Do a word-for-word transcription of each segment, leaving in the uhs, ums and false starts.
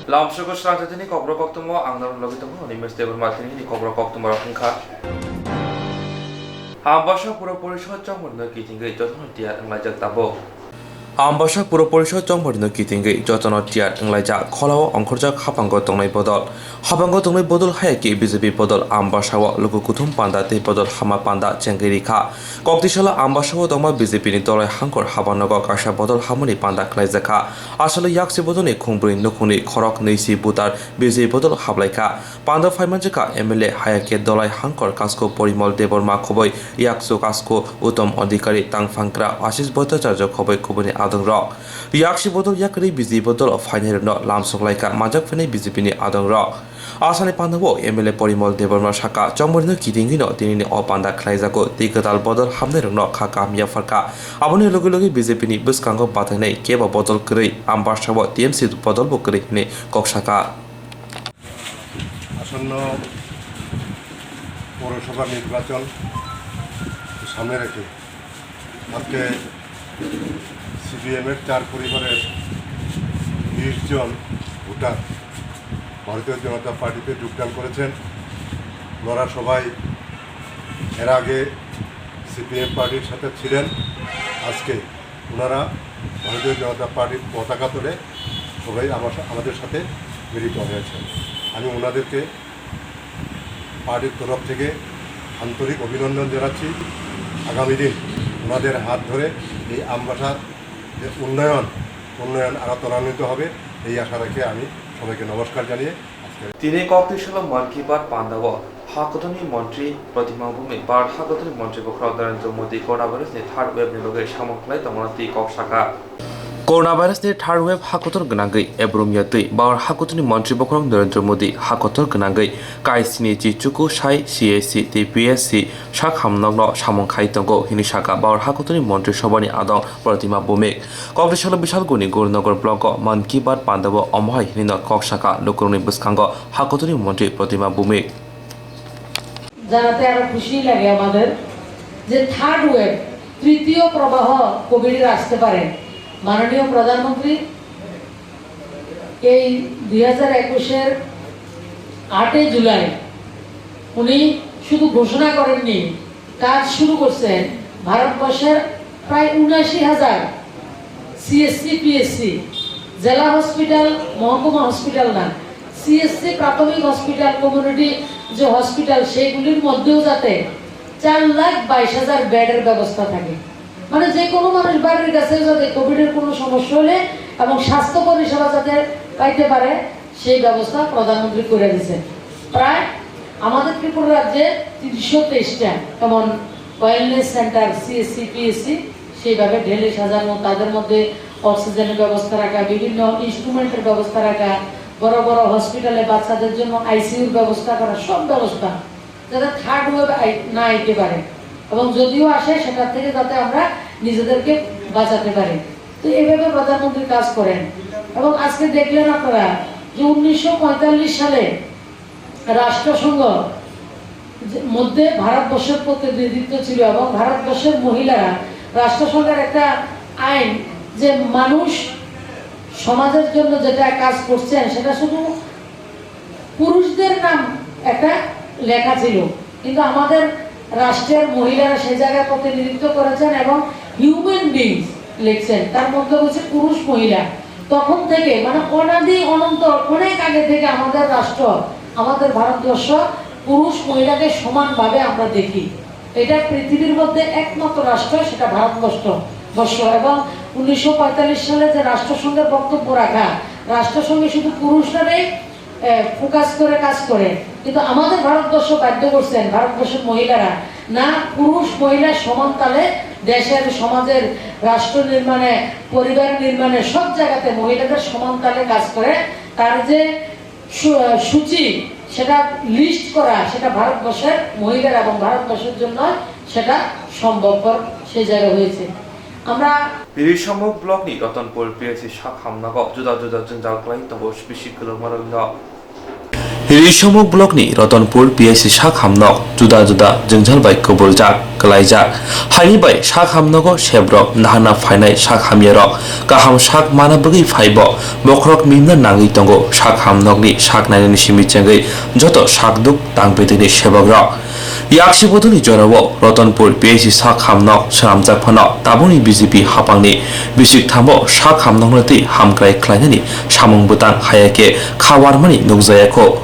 Lamsogo srang jatini kokrok koktwma ang norok logi tongo, Animesh Debbarma. Tinini kokrok koktwma rok wngkha: Ambasa Puro Porishod chongmorino kitingwi jotono tiyar wnglaijak tabuk. Ambasa Puro Porishod chongmorino kitingwi jotono tiyar wnglaijak, kholao ongkhorjak hapango tongnai bodol. Hapango tongnai bodol haya khe B J P bodol Ambasao luku kuthum panda tei bodol hama panda chengwi rikha. Koktisalo Ambasao tongma B J P ni dolai hangkor habanogo kaisa bodol hamani panda khlaijak kha. Aswlwi yaksi bodolni khungbrwi nukhungni khorok nwi si butar B J P bodol hablai kha. Panda phaimanjak kha M L A haya khe dolai hangkor kasko Porimol Debbarma khoboi, yaksu kasko Uttom Adhikari, tangphangkra Ashish Bhattacharya khoboi kubuni adongrok. Yaksi bodol yakarwi B J P bodol phainairokno lamsok lai kha manjak phainai B J P ni adongrok. Asani pandao M L A Porimol Debbarma sakha, chongmorino kitingwino tinini o panda khlaijago tei kwtal bodol hamnairokno kha kaham yaphar kha. Aboni logi logi B J P ni bwskango batainai kebo bodol kwrwi, Ambasao T M C bodolbo kwrwi hwnwi kok sakha. আসন্ন পৌরসভা নির্বাচন সামনে রেখে আজকে সিপিএমের চার পরিবারের বিশ জন ভোটার ভারতীয় জনতা পার্টিতে যোগদান করেছেন। ওনারা সবাই এর আগে সিপিএম পার্টির সাথে ছিলেন। আজকে ওনারা ভারতীয় জনতা পার্টির পতাকা তলে সবাই আমার সা-, আমাদের সাথে মিলিত হয়েছেন। আমি ওনাদেরকে পার্টির তরফ থেকে আন্তরিক অভিনন্দন জানাচ্ছি। আগামী দিন ওনাদের হাত ধরে এই আমবাসার যে উন্নয়ন, উন্নয়ন আরও ত্বরান্বিত হবে, এই আশা রেখে আমি সবাইকে নমস্কার জানিয়ে আজকে Tini koktisalo Mann Ki Baat pandao hakotorni montri Protima Bhumik, Bharat hakotorni montri bokhorok Narendra Modi coronavirus ni third wave ni logi samung khlai tongmani twi kok sakha. Coronavirus ni third wave hakotor gwnangwi ebrumya twi Bharat hakotorni montri bokhorok Narendra Modi hakotor gwnangwi kaisini chichuku sai C H C tei P H C sak hamnokno samung khai tongo hwnwi sakha Bharat hakotorni montri sobhani adong Protima Bhumik. Koktisalo Bishalgurni Gurunogor block o Mann Ki Baat pandao omo hai hwnwino kok sakha lukurokni bwskango hakotorni montri Protima Bhumik. জানাতে আরো খুশি লাগে আমাদের যে third wave, তৃতীয় প্রবাহ কোভিডের আসতে পারে। মাননীয় প্রধানমন্ত্রী এই দুই হাজার একুশের আটই জুলাই উনি শুধু ঘোষণা করেননি, কাজ শুরু করছেন। ভারতবর্ষের প্রায় উনাশি হাজার সিএসসি, পিএসসি, জেলা হসপিটাল, মহকুমা হসপিটাল না, সিএসসি, প্রাথমিক হসপিটাল, কমিউনিটি যে হসপিটাল, সেইগুলির মধ্যেও যাতে চার লাখ বাইশ হাজার বেডের ব্যবস্থা থাকে। মানে, যে কোনো মানুষ বাড়ির কাছে যাতে কোভিডের কোনো সমস্যা হলে এবং স্বাস্থ্য পরিষেবা যাতে পাইতে পারে, সেই ব্যবস্থা প্রধানমন্ত্রী করে দিয়েছেন। প্রায় আমাদের ত্রিপুরা রাজ্যে তিনশো তেইশটা এমন ওয়েলনেস সেন্টার, সিএসসি, পিএসসি, সেইভাবে ঢেলে সাজানো, তাদের মধ্যে অক্সিজেনের ব্যবস্থা রাখা, বিভিন্ন ইনস্ট্রুমেন্টের ব্যবস্থা রাখা, বড় বড় হসপিটালে বাচ্চাদের জন্য আইসিইউর ব্যবস্থা করা, সব ব্যবস্থা যাতে থার্ড ওয়েভ আই-, না আইতে পারে, এবং যদিও আসে, সেটার থেকে যাতে আমরা নিজেদেরকে বাঁচাতে পারি। তো এইভাবে প্রধানমন্ত্রী কাজ করেন। এবং আজকে দেখলেন আপনারা যে উনিশশো পঁয়তাল্লিশ সালে রাষ্ট্রসংঘ যে, মধ্যে ভারতবর্ষের প্রতিনিধিত্ব ছিল, এবং ভারতবর্ষের মহিলারা রাষ্ট্রসংঘের একটা আইন, যে মানুষ সমাজের জন্য যেটা কাজ করছেন, সেটা শুধু পুরুষদের নাম একটা লেখা ছিল, কিন্তু আমাদের রাষ্ট্রের মহিলারা সেই জায়গায় প্রতিনিধিত্ব করেছেন এবং হিউম্যান বিংস লিখছেন, তার মধ্যে রয়েছে পুরুষ মহিলা। তখন থেকে, মানে, অনাদি অনন্ত, অনেক আগে থেকে আমাদের রাষ্ট্র, আমাদের ভারতবর্ষ পুরুষ মহিলাকে সমানভাবে আমরা দেখি। এটা পৃথিবীর মধ্যে একমাত্র রাষ্ট্র, সেটা ভারতবর্ষ, বর্ষ। এবং উনিশশো পঁয়তাল্লিশ সালে যে রাষ্ট্রসংঘের বক্তব্য রাখা, রাষ্ট্রসংঘে শুধু পুরুষরাই, এ, ফোকাস করে কাজ করে, কিন্তু আমাদের ভারতবর্ষ বাধ্য করছেন, ভারতবর্ষের মহিলারা না, পুরুষ মহিলা সমান তালে দেশের, সমাজের, রাষ্ট্র নির্মাণে, পরিবার নির্মাণে সব জায়গাতে মহিলাদের সমান তালে কাজ করে। তার যে সু-, সূচি, সেটা লিস্ট করা, সেটা ভারতবর্ষের মহিলারা এবং ভারতবর্ষের জন্য সেটা সম্ভবপর সেই জায়গায় হয়েছে। আমরা Risomo block ni Ratanpur P H C sak hamnago juda juda jwngjal khlai tongo bisi kwlwngmarokno. Risomuk blockni Ratanpur P H C sak hamnok juda juda jwngjal bai kwbuljak, kwlaijak. Haini bai sak hamnogo sebrok naharna phainai sak hamyarok kaham sak mana bagwi phaibo bokhorok mimna nangwi tongo. Sak hamnokni sak nainani simi chengwi joto sak duk tang bedekni sebokrok. Yaksi bodolni jorao Ratanpur P H C sak hamnok swnamjak phano tabukni B J P haphangni bisik thambo sak hamnokno twi hamkrai khlainani samung bwtang haya khe kha warmani nukjayakho.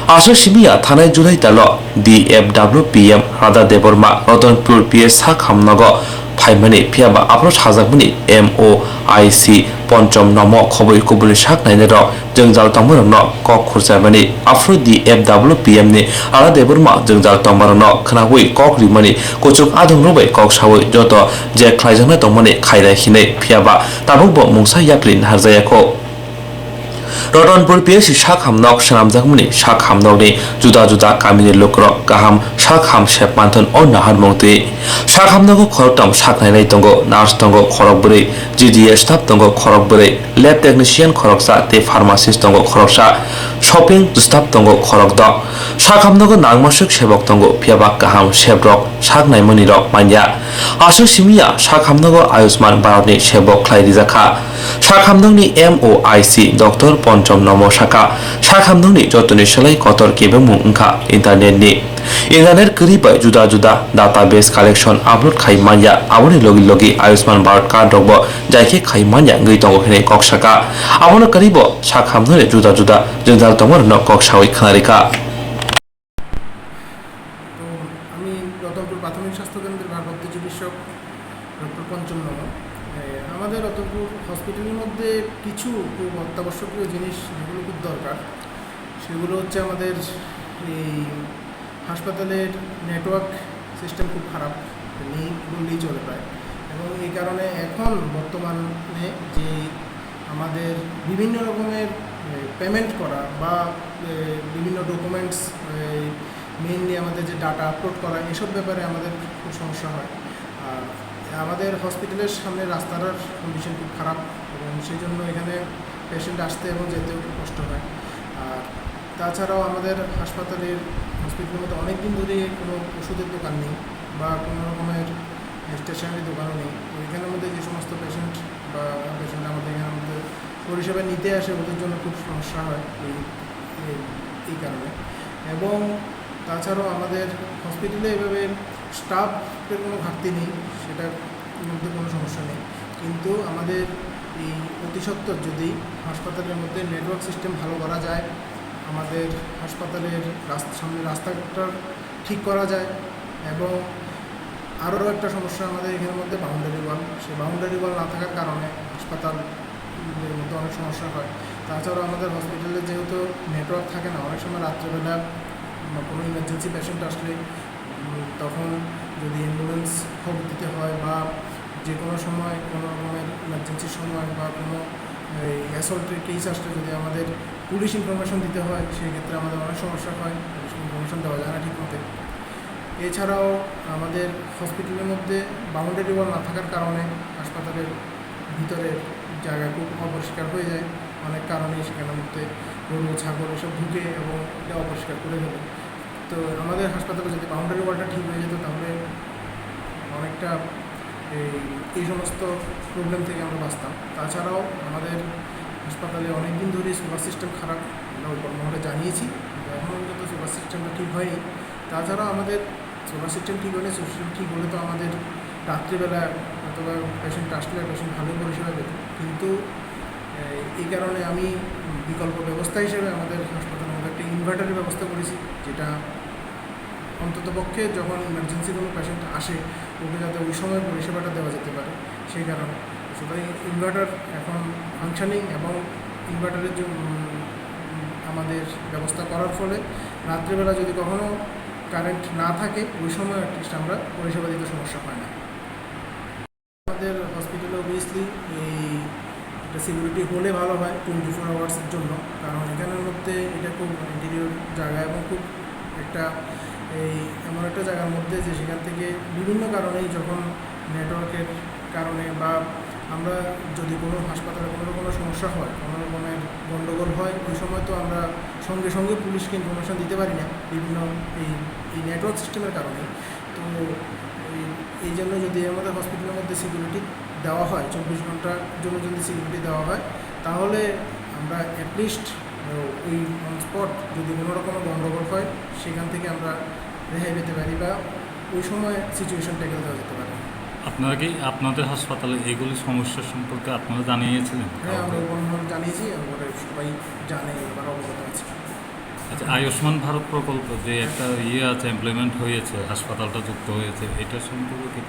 Aswk simi ya thanai July talo D F W P M Radha Debbarma Ratanpur P H sak hamnogo phaimani, phiyaba aphuru sajakmani M O I C Ponchom Nomo khobwi kubulni sak nainai rok jwngjal tongmarokno kok khurchaimani. Aphuru D F W P M ni Radha Debbarma jwngjal tongmarokno khnaui kok rimani kuchuk adongrok bai kok saui joto je khlaijaknai tongmani khainai hinwi, phiyaba tabukbo mungsa yapri naharjayakho. Ratanpur P H C sak hamnok swnamjakmani sak hamnokni juda juda kamini lukurok kaham sak ham sep manthon o naharmung twi. Sak hamnogo khoroktham sak nainai tongo, nurse tongo khorok bwrwi, G D S staff tongo khorok bwrwi, lab technician khoroksa tei pharmacist tongo khoroksa, shopping staff tongo khorokdok. Sak hamnogo nangmaswk sebok tongo, phiyaba kaham sebrok sak naimanirok manya. Aswk simi ya sak hamnogo Ayushman Bharatni sebok khlai rijak kha. Sak hamnokni M O I C Doctor Ponchom Nomo saka, sak hamnokni jotoni selai kotor kebengmung wngkha internetni. Internet kwrwi bai juda juda database collection upload khai manya, aboni logi logi Ayushman Bharat card rokbo jaikhe khai manya wngwi tongo hinwi kok saka. Abono kwrwibo sak hamnokni juda juda jwngjal tongmarokno kok saui khwnarikha. তো আমি রতনপুর প্রাথমিক স্বাস্থ্যকেন্দ্রের ভারপ্রাপ্ত চিকিৎসক ডক্টর পঞ্চম নম। এ, আমাদের রতনপুর হসপিটালের মধ্যে কিছু খুব অত্যাবশ্যকীয় জিনিস যেগুলো খুব দরকার, সেগুলো হচ্ছে আমাদের এই হাসপাতালের নেটওয়ার্ক সিস্টেম খুব খারাপ, নেই বললেই চলে প্রায়। এবং এই কারণে এখন বর্তমানে যে আমাদের বিভিন্ন রকমের, এ, পেমেন্ট করা বা, এ, বিভিন্ন ডকুমেন্টস, এ, মেইনলি আমাদের যে ডাটা আপলোড করা, এসব ব্যাপারে আমাদের খুব সমস্যা হয়। আর আমাদের হসপিটালের সামনে রাস্তাটার কন্ডিশন খুব খারাপ এবং সেই জন্য এখানে পেশেন্ট আসতে এবং যেতেও খুব কষ্ট হয়। আর তাছাড়াও আমাদের হাসপাতালের, হসপিটালের মধ্যে অনেক দিন ধরে কোনো ওষুধের দোকান নেই বা কোনো রকমের স্টেশনারি দোকানও নেই। তো এখানের মধ্যে যে সমস্ত পেশেন্ট বা পেশেন্ট আমাদের এখানের মধ্যে পরিষেবা নিতে আসে, ওদের জন্য খুব সমস্যা হয় এই, এই, এই কারণে। এবং তাছাড়াও আমাদের হসপিটালে এভাবে স্টাফের কোনো ঘাটতি নেই, সেটার মধ্যে কোনো সমস্যা নেই। কিন্তু আমাদের এই অতি সত্বর যদি হাসপাতালের মধ্যে নেটওয়ার্ক সিস্টেম ভালো করা যায়, আমাদের হাসপাতালের রাস্তা, সামনে রাস্তাঘাটটা ঠিক করা যায় এবং আরও একটা সমস্যা আমাদের এখানের মধ্যে বাউন্ডারি ওয়াল। সেই বাউন্ডারি ওয়াল না থাকার কারণে হাসপাতালের মধ্যে অনেক সমস্যা হয়। তাছাড়াও আমাদের হসপিটালে যেহেতু নেটওয়ার্ক থাকে না, অনেক সময় রাত্রেবেলা বা কোনো ইমার্জেন্সি পেশেন্ট আসলে, উম, তখন যদি অ্যাম্বুলেন্স খবর দিতে হয় বা যে কোনো সময় কোনো রকমের ইমার্জেন্সির সময় বা কোনো এই অ্যাসল্টের কেস আসলে যদি আমাদের পুলিশ ইনফরমেশন দিতে হয়, সেই ক্ষেত্রে আমাদের অনেক সমস্যা হয়, পুলিশ ইনফরমেশন দেওয়া যায় না ঠিক মতো। এছাড়াও আমাদের হসপিটালের মধ্যে বাউন্ডারি ওয়াল না থাকার কারণে হাসপাতালের ভিতরের জায়গা খুব অপরিষ্কার হয়ে যায়। অনেক কারণে সেখানের মধ্যে গরু, ছাগল এসব ঢুকে এবং এটা অপরিষ্কার করে ফেলে। তো আমাদের হাসপাতালে যদি বাউন্ডারি ওয়ালটা ঠিক হয়ে যেত, তাহলে অনেকটা এই, এই সমস্ত প্রবলেম থেকে আমরা বাঁচতাম। তাছাড়াও আমাদের হাসপাতালে অনেক দিন ধরেই সোলার সিস্টেম খারাপ, আমরা উপর মহলে জানিয়েছি, কিন্তু এখনও পর্যন্ত সোলার সিস্টেমটা ঠিক হয়নি। তাছাড়াও আমাদের সোলার সিস্টেম ঠিক হয়নি, সিস্টেম ঠিক হলে তো আমাদের রাত্রিবেলা অথবা পেশেন্ট আসলে পেশেন্ট ভালোই পরিষেবা পেত, কিন্তু এই, এই কারণে আমি বিকল্প ব্যবস্থা হিসেবে আমাদের হাসপাতালের মধ্যে একটা ইনভার্টারের ব্যবস্থা করেছি, যেটা অন্ততপক্ষে যখন ইমার্জেন্সি কোনো পেশেন্ট আসে, ওকে যাতে ওই সময় পরিষেবাটা দেওয়া যেতে পারে, সেই কারণে। সুতরাং ইনভার্টার এখন ফাংশনিং এবং ইনভার্টারের যে, উম, উম, আমাদের ব্যবস্থা করার ফলে রাত্রেবেলা যদি কখনো কারেন্ট না থাকে, ওই সময় অ্যাটলিস্ট আমরা পরিষেবা দিতে সমস্যা হয় না। আমাদের হসপিটালে অবভিয়াসলি এই একটা সিকিউরিটি হলে ভালো হয় টোয়েন্টি ফোর আওয়ার্সের জন্য, কারণ এখানের মধ্যে এটা খুব ইন্টেরিয়র জায়গা এবং খুব একটা এই এমন একটা জায়গার মধ্যে যে সেখান থেকে বিভিন্ন কারণেই যখন নেটওয়ার্কের কারণে বা আমরা যদি কোনো হাসপাতালে কোনো রকমের সমস্যা হয়, কোনো রকমের গণ্ডগোল হয়, ওই সময় তো আমরা সঙ্গে সঙ্গে পুলিশকে ইনফরমেশন দিতে পারি না বিভিন্ন এই এই নেটওয়ার্ক সিস্টেমের কারণে। তো এই এই জন্য যদি আমাদের হসপিটালের মধ্যে সিকিউরিটি দেওয়া হয়, চব্বিশ ঘন্টার জন্য যদি সিকিউরিটি দেওয়া হয়, তাহলে আমরা অ্যাটলিস্ট ওই অন স্পট যদি কোনো রকমের গণ্ডগোল হয়, সেখান থেকে আমরা রেহাই পেতে পারি বা ওই সময় সিচুয়েশন ট্যাকেল দেওয়া যেতে পারে। আপনারা কি আপনাদের হাসপাতালে এগুলি সমস্যা সম্পর্কে আপনারা জানিয়েছিলেন? হ্যাঁ, আমরা ওপেনভাবে জানিয়েছি এবং ওটা সবাই জানে, এবার অবগত আছে। আচ্ছা, আয়ুষ্মান ভারত প্রকল্প যে একটা ইয়ে আছে, ইমপ্লিমেন্ট হয়েছে, হাসপাতালটা যুক্ত হয়েছে, এটা সম্পর্কে কি?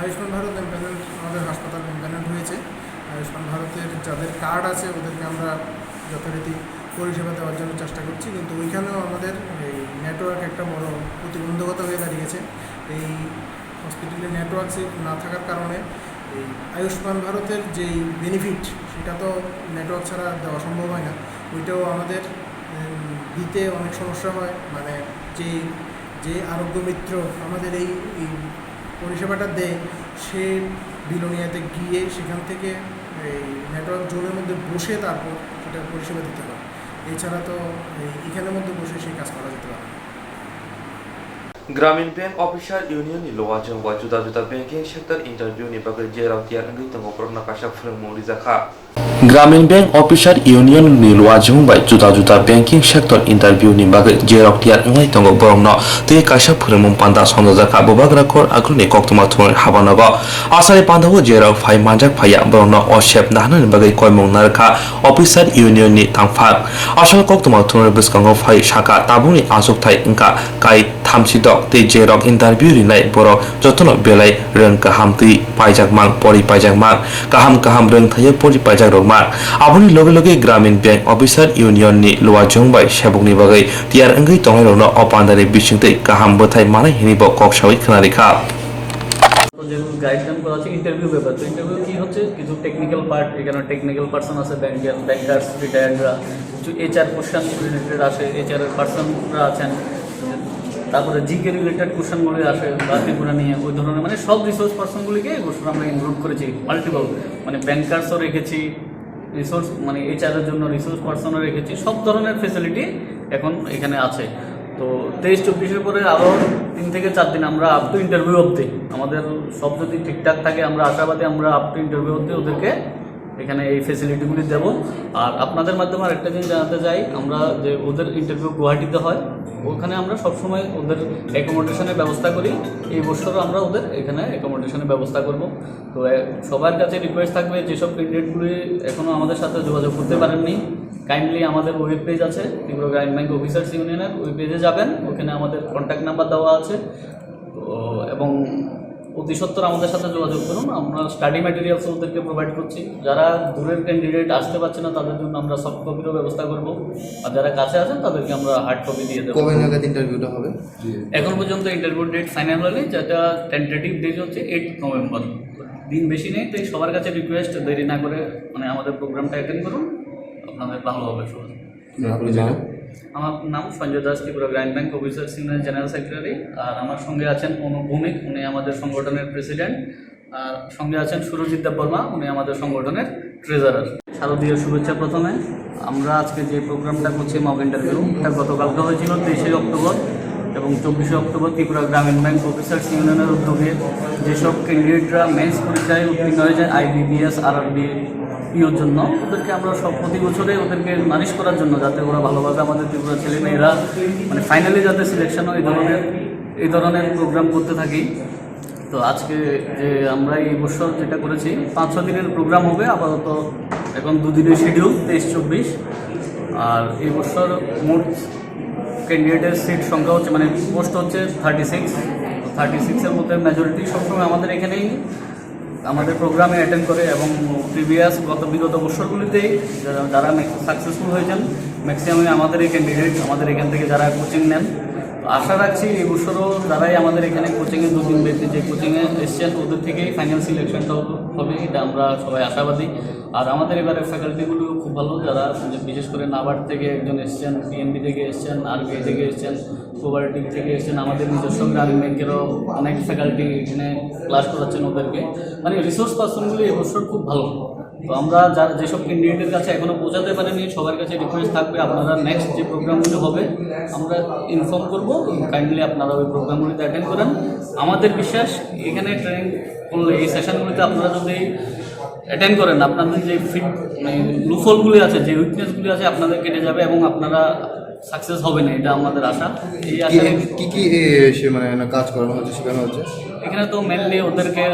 আয়ুষ্মান ভারত ইমপ্লিমেন্ট, আমাদের হাসপাতাল ইমপ্লিমেন্ট হয়েছে। আয়ুষ্মান ভারতের যাদের কার্ড আছে, ওদেরকে আমরা যথারীতি পরিষেবা দেওয়ার জন্য চেষ্টা করছি, কিন্তু ওইখানেও আমাদের এই নেটওয়ার্ক একটা বড় প্রতিবন্ধকতা হয়ে দাঁড়িয়েছে। এই হসপিটালে নেটওয়ার্ক সেফ না থাকার কারণে এই আয়ুষ্মান ভারতের যেই বেনিফিট, সেটা তো নেটওয়ার্ক ছাড়া দেওয়া সম্ভব হয় না। ওইটাও আমাদের উম, দিতে অনেক সমস্যা হয়। মানে যে যে আরোগ্য মিত্র আমাদের এই এই পরিষেবাটা দেয়, সে বিলোনিয়াতে গিয়ে সেখান থেকে এই নেটওয়ার্ক জোনের মধ্যে বসে তারপর সেটার পরিষেবা দিতে হয়। এছাড়া তো এই এখানের মধ্যে বসে সেই কাজ করা যেতে পারে না। Gramin Bank Officer Union ni luajwng bai juda juda banking sector interview ni bagwi jerok tiyar wngwi tongo, borokno kaisa phwrwngmung rijakha. Gramin Bank Officer Union ni luajwng bai juda juda banking sector interview ni bagwi jerok tiyar wngwi tongo, borokno tei kaisa phwrwngmung panda songjak kha. Bubagra khor agroni koktwma thumani habanogo asari pandao jerok phai manjak phaiya, borokno osep nahanani bagwi koimung narwkha Officer Union ni tangphak. Asal koktwma thumani bwskango phai saka tabukni achukthai wngkha kai thamsidok tei jerok interview rinai borok jotono belai rwng kaham twi paijakmang, pori paijakmang, kaham kaham rwng thaio pori paijak rwkmang. Aboni loge loge Gramin Bank Officer Union ni luajwng bai sebokni bagwi tiyar wngwi tongnairokno o pandani bisingtwi kaham bwthai manai hinwi bo kok sawi khwnarikha. যেগুলো গাইডলাইন করা আছে interview paper. তো ইন্টারভিউ কি হচ্ছে, কিছু technical part, এখানে technical person আছে, ব্যাংকার, ব্যাংকার্স, রিটায়ার্ডরা, কিছু এইচআর কোশ্চেন রিলেটেড আসে, এইচআর এর পার্সনরা আছেন, তারপরে জিকে রিলেটেড কোশ্চেনগুলি আসে বা ত্রিপুরা নিয়ে ওই ধরনের, মানে সব রিসোর্স পার্সনগুলিকে এই বছর আমরা ইনক্লুড করেছি। মাল্টিপল, মানে ব্যাংকার্সও রেখেছি, রিসোর্স মানে এইচআর এর জন্য রিসোর্স পার্সনও রেখেছি। সব ধরনের ফেসিলিটি এখন এখানে আছে। তো তেইশ চব্বিশের পরে আরও তিন থেকে চার দিন আমরা আপ টু ইন্টারভিউ অবধি, আমাদের সব যদি ঠিকঠাক থাকে, আমরা আশাবাদী আমরা আপ টু ইন্টারভিউ অবধি ওদেরকে এখানে এই ফেসিলিটিগুলি দেব। আর আপনাদের মাধ্যমে আরেকটা জিনিস জানাতে চাই, আমরা যে ওদের ইন্টারভিউ গুয়াহাটিতে হয়, ওখানে আমরা সবসময় ওদের অ্যাকোমোডেশনের ব্যবস্থা করি। এই বছরও আমরা ওদের এখানে অ্যাকোমোডেশনের ব্যবস্থা করব। তো এ, সবার কাছে রিকোয়েস্ট থাকবে, যেসব ক্যান্ডিডেটগুলি এখনও আমাদের সাথে যোগাযোগ করতে পারেননি, কাইন্ডলি আমাদের ওয়েব পেজ আছে ত্রিপুরা গ্রামীণ ব্যাংক অফিসার্স ইউনিয়নের, ওই পেজে যাবেন, ওখানে আমাদের কন্ট্যাক্ট নাম্বার দেওয়া আছে। তো এবং অতি সত্বর আমাদের সাথে যোগাযোগ করুন। আমরা স্টাডি ম্যাটেরিয়ালস ওদেরকে প্রোভাইড করছি। যারা দূরের ক্যান্ডিডেট আসতে পারছে না, তাদের জন্য আমরা সফট কপিরও ব্যবস্থা করব, আর যারা কাছে আছেন তাদেরকে আমরা হার্ড কপি দিয়ে দেবো। কবে নাগাদ ইন্টারভিউটা হবে? এখন পর্যন্ত ইন্টারভিউ ডেট ফাইনাল হয়নি, যেটা টেন্টেটিভ ডেট হচ্ছে এইট নভেম্বর। দিন বেশি নেই, তাই সবার কাছে রিকোয়েস্ট, দেরি না করে মানে আমাদের প্রোগ্রামটা অ্যাটেন্ড করুন, আপনাদের ভালো হবে সবার। আপনি জানেন? আমার নাম সঞ্জয় দাস, ত্রিপুরা গ্রামীণ ব্যাংক অফিসার্স ইউনিয়নের জেনারেল সেক্রেটারি। আর আমার সঙ্গে আছেন অনুপ ভৌমিক, উনি আমাদের সংগঠনের প্রেসিডেন্ট। আর সঙ্গে আছেন সুরজিৎ দেববর্মা, উনি আমাদের সংগঠনের ট্রেজারার। শারদীয় শুভেচ্ছা। প্রথমে আমরা আজকে যে প্রোগ্রামটা করছি, মক ইন্টারভিউ, এটা গতকালকে হয়েছিল তেইশে অক্টোবর এবং চব্বিশে অক্টোবর ত্রিপুরা গ্রামীণ ব্যাংক অফিসার্স ইউনিয়নের উদ্যোগে যেসব ক্যান্ডিডেটরা মেন্স পরীক্ষায় উত্তীর্ণ হয়েছে আইবিপিএস, আরআরবি, পিওর জন্য, ওদেরকে আমরা সব প্রতি বছরে ওদেরকে নারিশ করার জন্য, যাতে ওরা ভালোভাবে আমাদের ত্রিপুরা ছেলে মেয়েরা মানে ফাইনালি যাতে সিলেকশন হয়, এই ধরনের এই ধরনের প্রোগ্রাম করতে থাকি। তো আজকে যে আমরা এই বছর যেটা করেছি, পাঁচ ছ দিনের প্রোগ্রাম হবে। আপাতত এখন দুদিনের শিডিউল, তেইশ চব্বিশ। আর এই বছর মোট ক্যান্ডিডেটের সিট সংখ্যা হচ্ছে, মানে পোস্ট হচ্ছে থার্টি সিক্স। থার্টি সিক্সের মধ্যে মেজরিটি সবসময় আমাদের এখানেই আমাদের প্রোগ্রামে অ্যাটেন্ড করে এবং প্রিভিয়াস গত বিগত বছরগুলিতেই যারা যারা সাকসেসফুল হয়েছেন, ম্যাক্সিমামই আমাদের এই ক্যান্ডিডেট, আমাদের এখান থেকে যারা কোচিং নেন। তো আশা রাখছি এই বছরও যারাই আমাদের এখানে কোচিংয়ে দু দিন ব্যাপী যে কোচিংয়ে এসছেন, ওদের থেকেই ফাইনাল সিলেকশনটা হবে, এটা আমরা সবাই আশাবাদী। আর আমাদের এবারে ফ্যাকাল্টিগুলো খুব ভালো, যারা যে বিশেষ করে নাবার্ড থেকে একজন এসছেন, পিএনবি থেকে এসছেন, আরবিআই থেকে এসছেন, কোঅপারেটিভ থেকে এসছেন, আমাদের নিজস্ব গ্রামীণ ব্যাংকেরও অনেক ফ্যাকাল্টি এখানে ক্লাস করাচ্ছেন ওদেরকে। মানে রিসোর্স পার্সনগুলি এই বছর খুব ভালো। তো আমরা যারা, যেসব ক্যান্ডিডেটের কাছে এখনো পৌঁছাতে পারেনি, সবার কাছে রিকোয়েস্ট থাকবে, আপনারা নেক্সট যে প্রোগ্রামগুলো হবে আমরা ইনফর্ম করব, কাইন্ডলি আপনারা ওই প্রোগ্রামগুলিতে অ্যাটেন্ড করেন। আমাদের বিশ্বাস, এখানে ট্রেনিং করলে, এই সেশনগুলিতে আপনারা যদি অ্যাটেন্ড করেন, আপনাদের যে ফিট মানে লুফলগুলি আছে, যে উইকনেসগুলি আছে, আপনাদের কেটে যাবে এবং আপনারা সাকসেস হবেন, এটা আমাদের আশা। এই কি আশা কি কি এ, সে মানে এখানে কাজ করানো হচ্ছে, শেখানো হচ্ছে? এখানে তো মেনলি ওদেরকে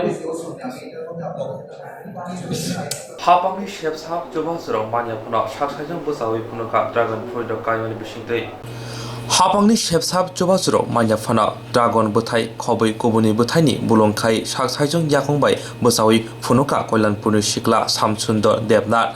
Hapangni sepsap chubachu rok manya phano saksaijang bwchaui phunukha dragon fruit rok kaimani bisingtwi. Hapangni sepsap chubachu rok manya phano dragon bwthai khobwi kubuni bwthaini bulung khai saksaijang yakung bai bwchaui phunukha Koilanpurni sikla Samsundor Debnath.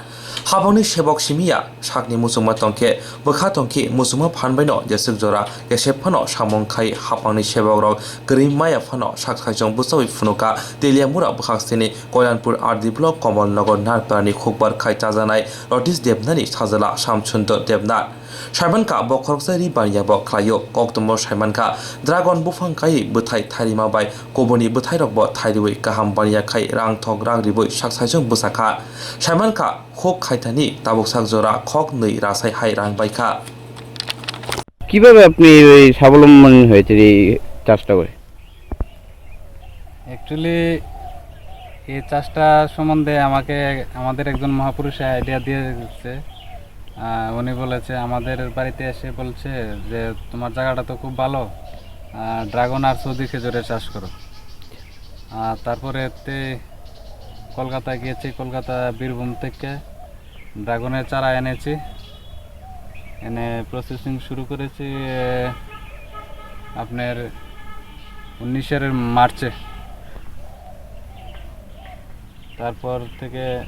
Hapangni sebok simiya sakni muchungma tongkhe bwkha tongkhe muchungma phan baino jeswk jora kesep phano samung khai hapangni sebok rok kwrwi maya phano saksaijang bwchaui phunukha Teliamura bwkhaksini Koilanpur R D block Komolnagar Narparani khukbar khai chajaknai Ratish Debnathni sajla Samsundor Debnath. Saimankha bo khoroksa ri baniya bo khlaio, koktwmbo saimankha dragon buphang kaiwi bwthai thairima bai kubuni bwthairokbo thairiwi kaham baniya khai rang thok rang riwi saksaijang bwchakha. Saimankha khuk khaithani tabuksak jora khok nwi rasai hai rang baikha. কিভাবে আপনি এই স্বাবলম্বন হয়েছেন এই চাষটা করে? অ্যাকচুয়ালি এই চাষটা সম্বন্ধে আমাকে আমাদের একজন মহাপুরুষে আইডিয়া দিয়ে গেছে। আহ, উনি বলেছে, আমাদের বাড়িতে এসে বলছে যে, "তোমার জায়গাটা তো খুব ভালো, আহ, ড্রাগন আর সৌদি খেজুরের চাষ করো।" আর তারপরে এতে কলকাতা গিয়েছি, কলকাতা বীরভূম থেকে ড্রাগনের চারা এনেছি, এনে প্রসেসিং শুরু করেছি, এ, আপনার উনিশের মার্চে। তারপর থেকে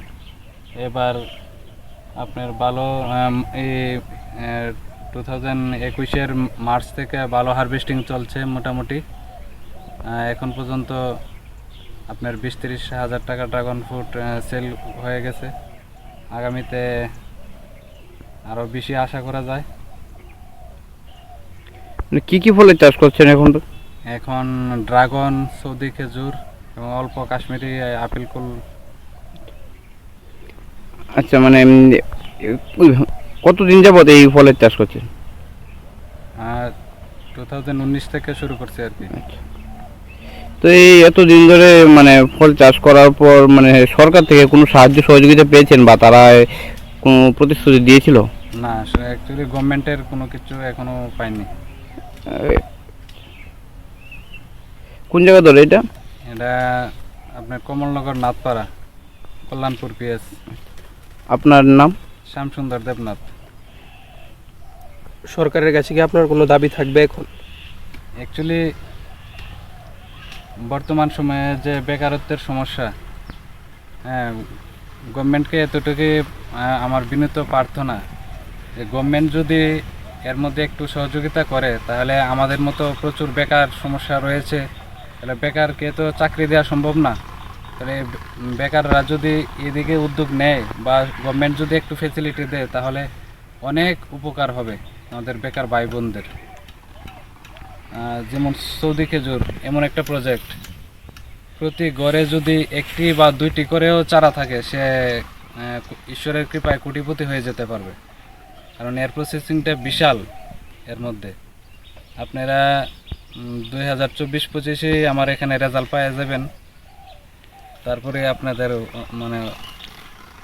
এবার আপনার ভালো, আম, এই, এ, টু থাউজেন্ড একুশের মার্চ থেকে ভালো হারভেস্টিং চলছে মোটামুটি। আহ, এখন পর্যন্ত আপনার বিশ তিরিশ হাজার টাকা ড্রাগন ফ্রুট, আহ, সেল হয়ে গেছে। আগামীতে আরও বেশি আশা করা যায়। মানে কি কি ফলের চাষ করছেন এখন তো? এখন ড্রাগন, সৌদি খেজুর এবং অল্প কাশ্মীরি আপেল কুল। আচ্ছা, মানে, উম, কতদিন যাবত এই ফলের চাষ করছেন? আর টু থাউজেন্ড উনিশ থেকে শুরু করছি আর কি। আচ্ছা। তো এই এতদিন ধরে, মানে, ফল চাষ করার পর, মানে, সরকার থেকে কোনো সাহায্য সহযোগিতা পেয়েছেন বা তারা কোনো প্রতিশ্রুতি দিয়েছিল? না, আসলে অ্যাকচুয়ালি গভর্নমেন্টের কোনো কিছু এখনো পাইনি। এ, কোন জায়গা ধরে এটা? এটা আপনার কমলনগর নাথপাড়া, কল্যাণপুর পিএস। আপনার নাম? শ্যামসুন্দর দেবনাথ। সরকারের কাছে কি আপনার কোনো দাবি থাকবে এখন? অ্যাকচুয়ালি বর্তমান সময়ে যে বেকারত্বের সমস্যা, হ্যাঁ, গভর্নমেন্টকে এতটুকুই, আহ, আমার বিনীত প্রার্থনা যে গভর্নমেন্ট যদি এর মধ্যে একটু সহযোগিতা করে, তাহলে আমাদের মতো প্রচুর বেকার সমস্যা রয়েছে, তাহলে বেকারকে তো চাকরি দেওয়া সম্ভব না। তাহলে বেকাররা যদি এদিকে উদ্যোগ নেয় বা গভর্নমেন্ট যদি একটু ফেসিলিটি দেয়, তাহলে অনেক উপকার হবে আমাদের বেকার ভাই বোনদের। আহ, যেমন সৌদি খেজুর এমন একটা প্রজেক্ট, প্রতি ঘরে যদি একটি বা দুইটি করেও চারা থাকে, সে, আহ, ঈশ্বরের কৃপায় কোটিপতি হয়ে যেতে পারবে, কারণ এর প্রসেসিংটা বিশাল। এর মধ্যে আপনারা, উম, দুই হাজার চব্বিশ পঁচিশে আমার এখানে রেজাল্ট পাওয়া যাবেন, তারপরে আপনাদের, আহ, মানে,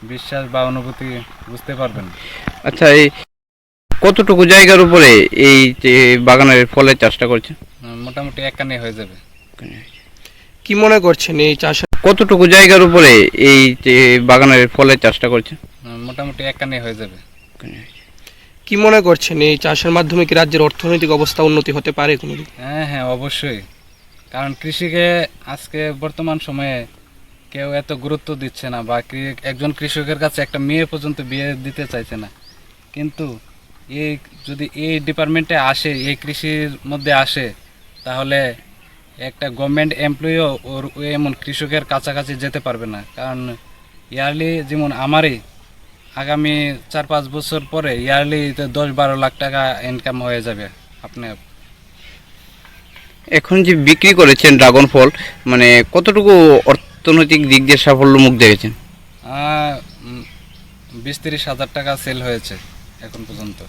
বিশ্বাস বা অনুভূতি বুঝতে পারবেন। আচ্ছা, এই কতটুকু জায়গার উপরে এই যে বাগানের ফলের চাষটা করছেন? উম, মোটামুটি এক কানি হয়ে যাবে। কি মনে করছেন এই চাষের? কতটুকু জায়গার উপরে এই যে বাগানের ফলের চাষটা করছেন? উম, মোটামুটি এক কানি হয়ে যাবে। কি মনে করছেন এই চাষের মাধ্যমে কি রাজ্যের অর্থনৈতিক অবস্থা উন্নতি হতে পারে কোনোদিন? হ্যাঁ, হ্যাঁ, অবশ্যই। কারণ কৃষিকে আজকে বর্তমান সময়ে কেউ এত গুরুত্ব দিচ্ছে না, বা কৃ-, একজন কৃষকের কাছে একটা মেয়ে পর্যন্ত বিয়ে দিতে চাইছে না। কিন্তু এই, যদি এই ডিপার্টমেন্টে আসে, এই কৃষির মধ্যে আসে, তাহলে একটা গভর্নমেন্ট এমপ্লয়িও ওর, ওই এমন কৃষকের কাছাকাছি যেতে পারবে না। কারণ ইয়ারলি যেমন আমারই আগামী চার পাঁচ বছর পরে ইয়ারলি তো দশ বারো লাখ টাকা ইনকাম হয়ে যাবে আপনি। এখন যে বিক্রি করেছেন ড্রাগন ফল, মানে, কতটুকু অর্থনৈতিক দিক দিয়ে সাফল্য মুখ দেখেছেন? আহ, উম, বিশ তিরিশ হাজার টাকা সেল হয়েছে এখন পর্যন্ত।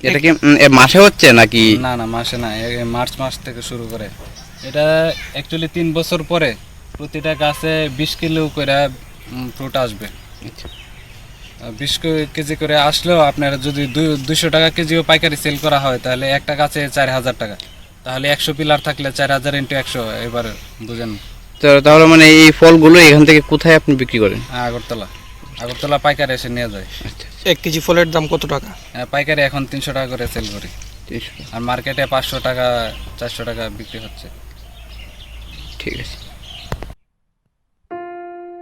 এটা কি, উম, এ মাসে হচ্ছে নাকি? না, না, মাসে না, এ মার্চ মাস থেকে শুরু করে। এটা অ্যাকচুয়ালি তিন বছর পরে প্রতিটা গাছে বিশ কিলো করে ফ্রুট আসবে। আচ্ছা। আহ, বিশ কে-, কেজি করে আসলেও আপনারা যদি দুই-, দুইশো টাকা কেজিও পাইকারি সেল করা হয়, তাহলে একটা গাছে চার হাজার টাকা, তাহলে একশো পিলার থাকলে চার হাজার ইন্টু একশো, এবার বুঝেন। তো তাহলে, মানে, এই ফলগুলো এখান থেকে কোথায় আপনি বিক্রি করেন? হ্যাঁ, আগরতলা। আগরতলা পাইকার এসে নিয়ে যায়। আচ্ছা, আচ্ছা। এক কেজি ফলের দাম কত টাকা? হ্যাঁ, পাইকারি এখন তিনশো টাকা করে সেল করি। তিনশো টাকা। আর মার্কেটে পাঁচশো টাকা, চারশো টাকা বিক্রি হচ্ছে। ঠিক আছে।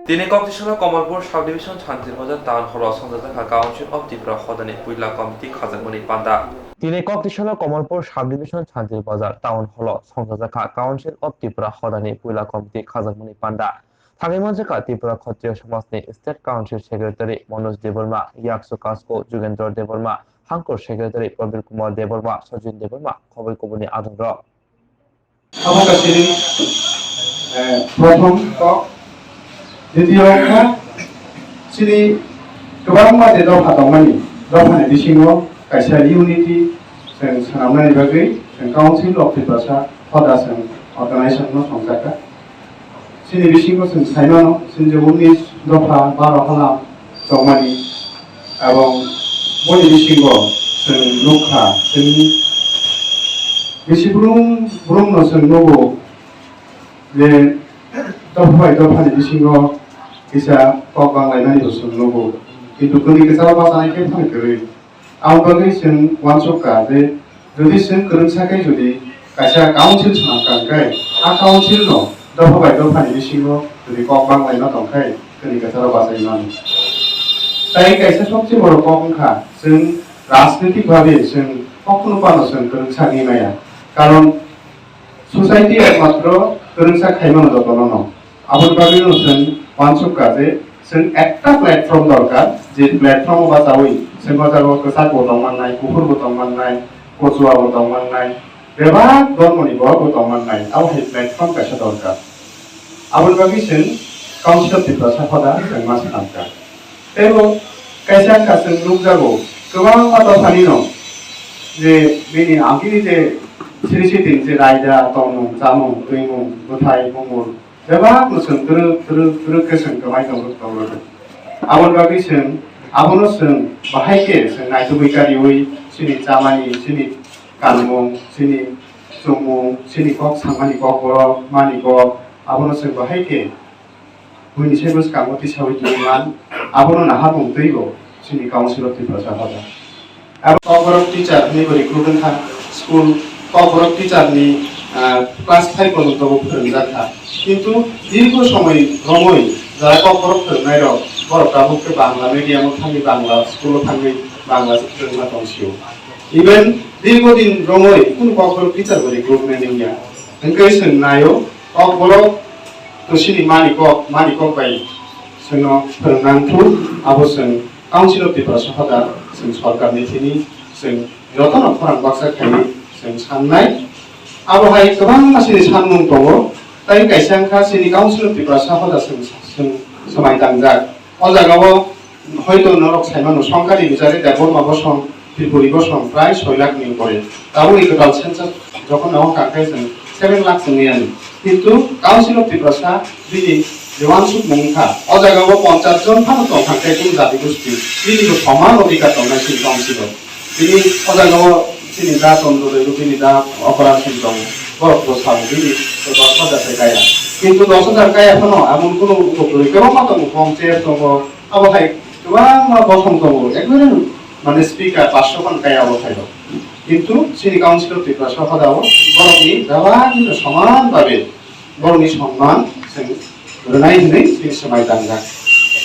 Tini koktisalo Kamalpur subdivision Santir Bazar town hall o songjak kha Council of Tripura hodani puila committee khajakmani panda. Tini koktisalo Kamalpur subdivision Santir Bazar town hall o songjak kha Council of Tripura hodani puila committee khajakmani panda. Thangwi manjakha Tripura Khatriya Samajni State Council Secretary Manoj Debbarma, Yaksu Kasko Jugendra Debbarma, Hangkur Secretary Prabir Kumar Debbarma, Sajin Debbarma, khoboi kubuni adongrok. Obo kha chini, eh, prothom kok. Ditiyo kha chini kwbangma je dopha tongmani, dophani bisingo kaisa unity chwng swnamnani bagwi chwng Council of Tiprasa hoda chwng organization no songjakha. Chini bisingo chwng sai mano, chini je unis dopha baro halam tongmani, ebong boni bisingo chwng nukha, chwng bisi brum brumno chwng nugo je dopha bai dophani bisingo kisa kok banglaimani bo chwng nugo, kintu kwrwi kwcharo bachanai khe phano kwrwi. Aboni bagwi chwng uansuk kha je, jodi chwng kwrwngsa khe jodi kaisa council swnam kha hwnkhe, a council no dopha bai dophani bisingo jodi kok banglaima tong khe, kwrwi kwcharo bachai mano. Tai kaisa sobse boro kok wngkha, chwng rajnitik bhabe chwng kokno phano chwng kwrwngsa wngwi maya. Karon society ekmatro kwrwngsa khai mano jotono no. Aboni bagwi no chwng uansuk kha je chwng ekta platform dorkar, je platform o bachaui chwng o jaga o kwchak bo tong mannai, kuphur bo tong mannai, kochua bo tong mannai, bebak dhormoni borok bo tong mannai, abo hai platform kaisa dorkar. Aboni bagwi chwng Council of Tiprasa hoda chwng ma swnam kha. Tei bo kaisa wngkha chwng nukjago kwbangma dophani no je bini agini je siri sitini je raida tongmung, chamung, twimung, bwthai, bumung, bebak no chwng twrwk twrwk twrwk khe chwng kwmai tong tong rwdi. Aboni bagwi chwng abono chwng bahai khe chwng naitugwi kariui chini chamani, chini kanmung, chini chumung, chini kok samani kok borok mani kok abono chwng bahai khe buini saibo swkango tisaui tongwi man, abono naharmung twibo chini Council of Tiprasa hoda. Abo Kokborok teacher ni bo recruit wngkha, school Kokborok teacher ni, ah, class five porjonto bo phwrwngjak kha. Kintu dirgo somoi romwi jara Kokborok phwrwngnai rok, borok tabuk khe Bangla medium o thangwi, Bangla school o thangwi Bangla se phwrwngma tong sio. Even dirgo din romwi kunu Kokborok teacher bo recruitment wngya. Hwnkhe chwng naio, Kokborok to chini mani kok, mani kok bai chwngno phwrwng nang thu, abo chwng Council of Tiprasa hoda chwng sorkar ni thini chwng jotono khorang baksa khainwi chwng sannai. Abo hai kwbangma chini sanmung tongo, tai kaisa wngkha chini Council of Tiprasa hoda chwng, chwng swmai tangjak. O jagao hoito norok saimano, Songkari Bijari Debbarma bosong, Tripuri bosong prai soi lakh ni upore. Tabukni kwtal census jokhon nahor kha khe chwng seven lakh chwng yani. Kintu Council of Tiprasa bini je uansukmung wngkha, o jagao ponchash jon phano tong kha khe kunu jati gosti, bini bo soman odhikar tongnai chini Council o. Bini o jagao chini da Chandra Debbarma, bini da Aparan Singh tongo, borok bo sao bini dos hajar se kaya. Kintu dos hajar kaya phano emon kunu upokri kwbangma tongo, Pongchep tongo, abo hai kwbangma bosong tongo, ekdom mane speaker paanch sho khan kaya abo phaio. Kintu chini Council of Tiprasa hoda o borokni bebak soman babe borokni sonman chwng rwnai hwnwi chini swmai tangjak.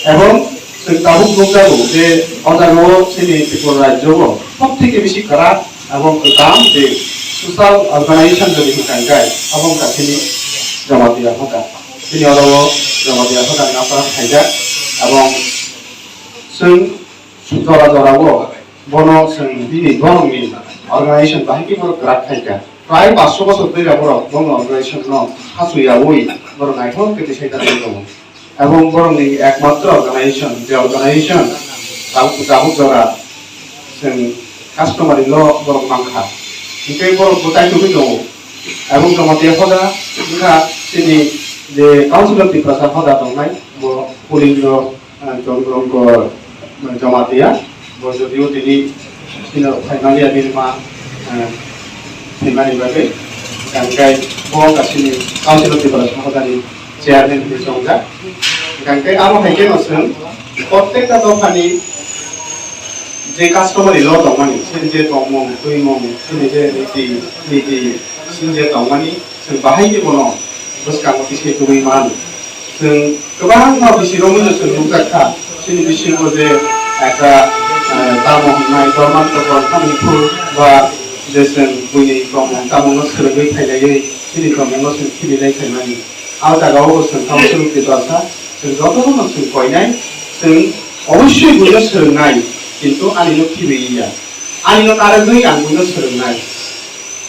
Ebong chwng tabuk nukjago je o jagao chini Tripura rajyo o sob theke bisi kwrak ebong kwcham je social organization jodi hwnkha hwnkhe abo wngkha chini Jamatia hoda. Chini oro o Jamatia hoda ni aphra khaijak ebong Chwng jora jora o bono chwng bini borokni organization bahai khe borok kwrak khai kha. Prai paanch sho bosor twi rok borok bono organization no hasuyaui borok naithok khe tisai tanwi tongo. Ebong borokni ekmatro organization, je organization tabuk, tabuk jora chwng customary law borok mankha. Hinkhe borok bwtai tugwi tongo. Ebong Jamatia hoda wngkha chini je Council of Tiprasa hoda tongnai, bo Pulindro, ah, Chondrongkor, ah, Jamatia, bo jodio tini chini phaimani ya bini ma, ah, thwimani bagwi, hwnkhe bo wngkha chini Council of Tiprasa hodani chairman hinwi chongjak. Hwnkhe abo hai kheno chwng protekta dophani je customary law tongmani, chini je tongmung, twimung, chini je niti, niti, chini je tongmani, chwng bahai khe bono bwskango tisai tugwi man. Chwng kwbangma bisirokno chwng nukjak kha, chini bisingo je ekta, eh, tamo hwnwi dorman tokon thani phuru ba je chwng buini tongmung tamungno swrwngwi phailaiwi chini tongmungno chwng khibilai phaimani. A jagao bo chwng tamo swrwng twi basa, chwng jotono chwng koinai, chwng obossoi buino swrwngnai, kintu anino khibiya. Anino narwgwi ang buino swrwngnai.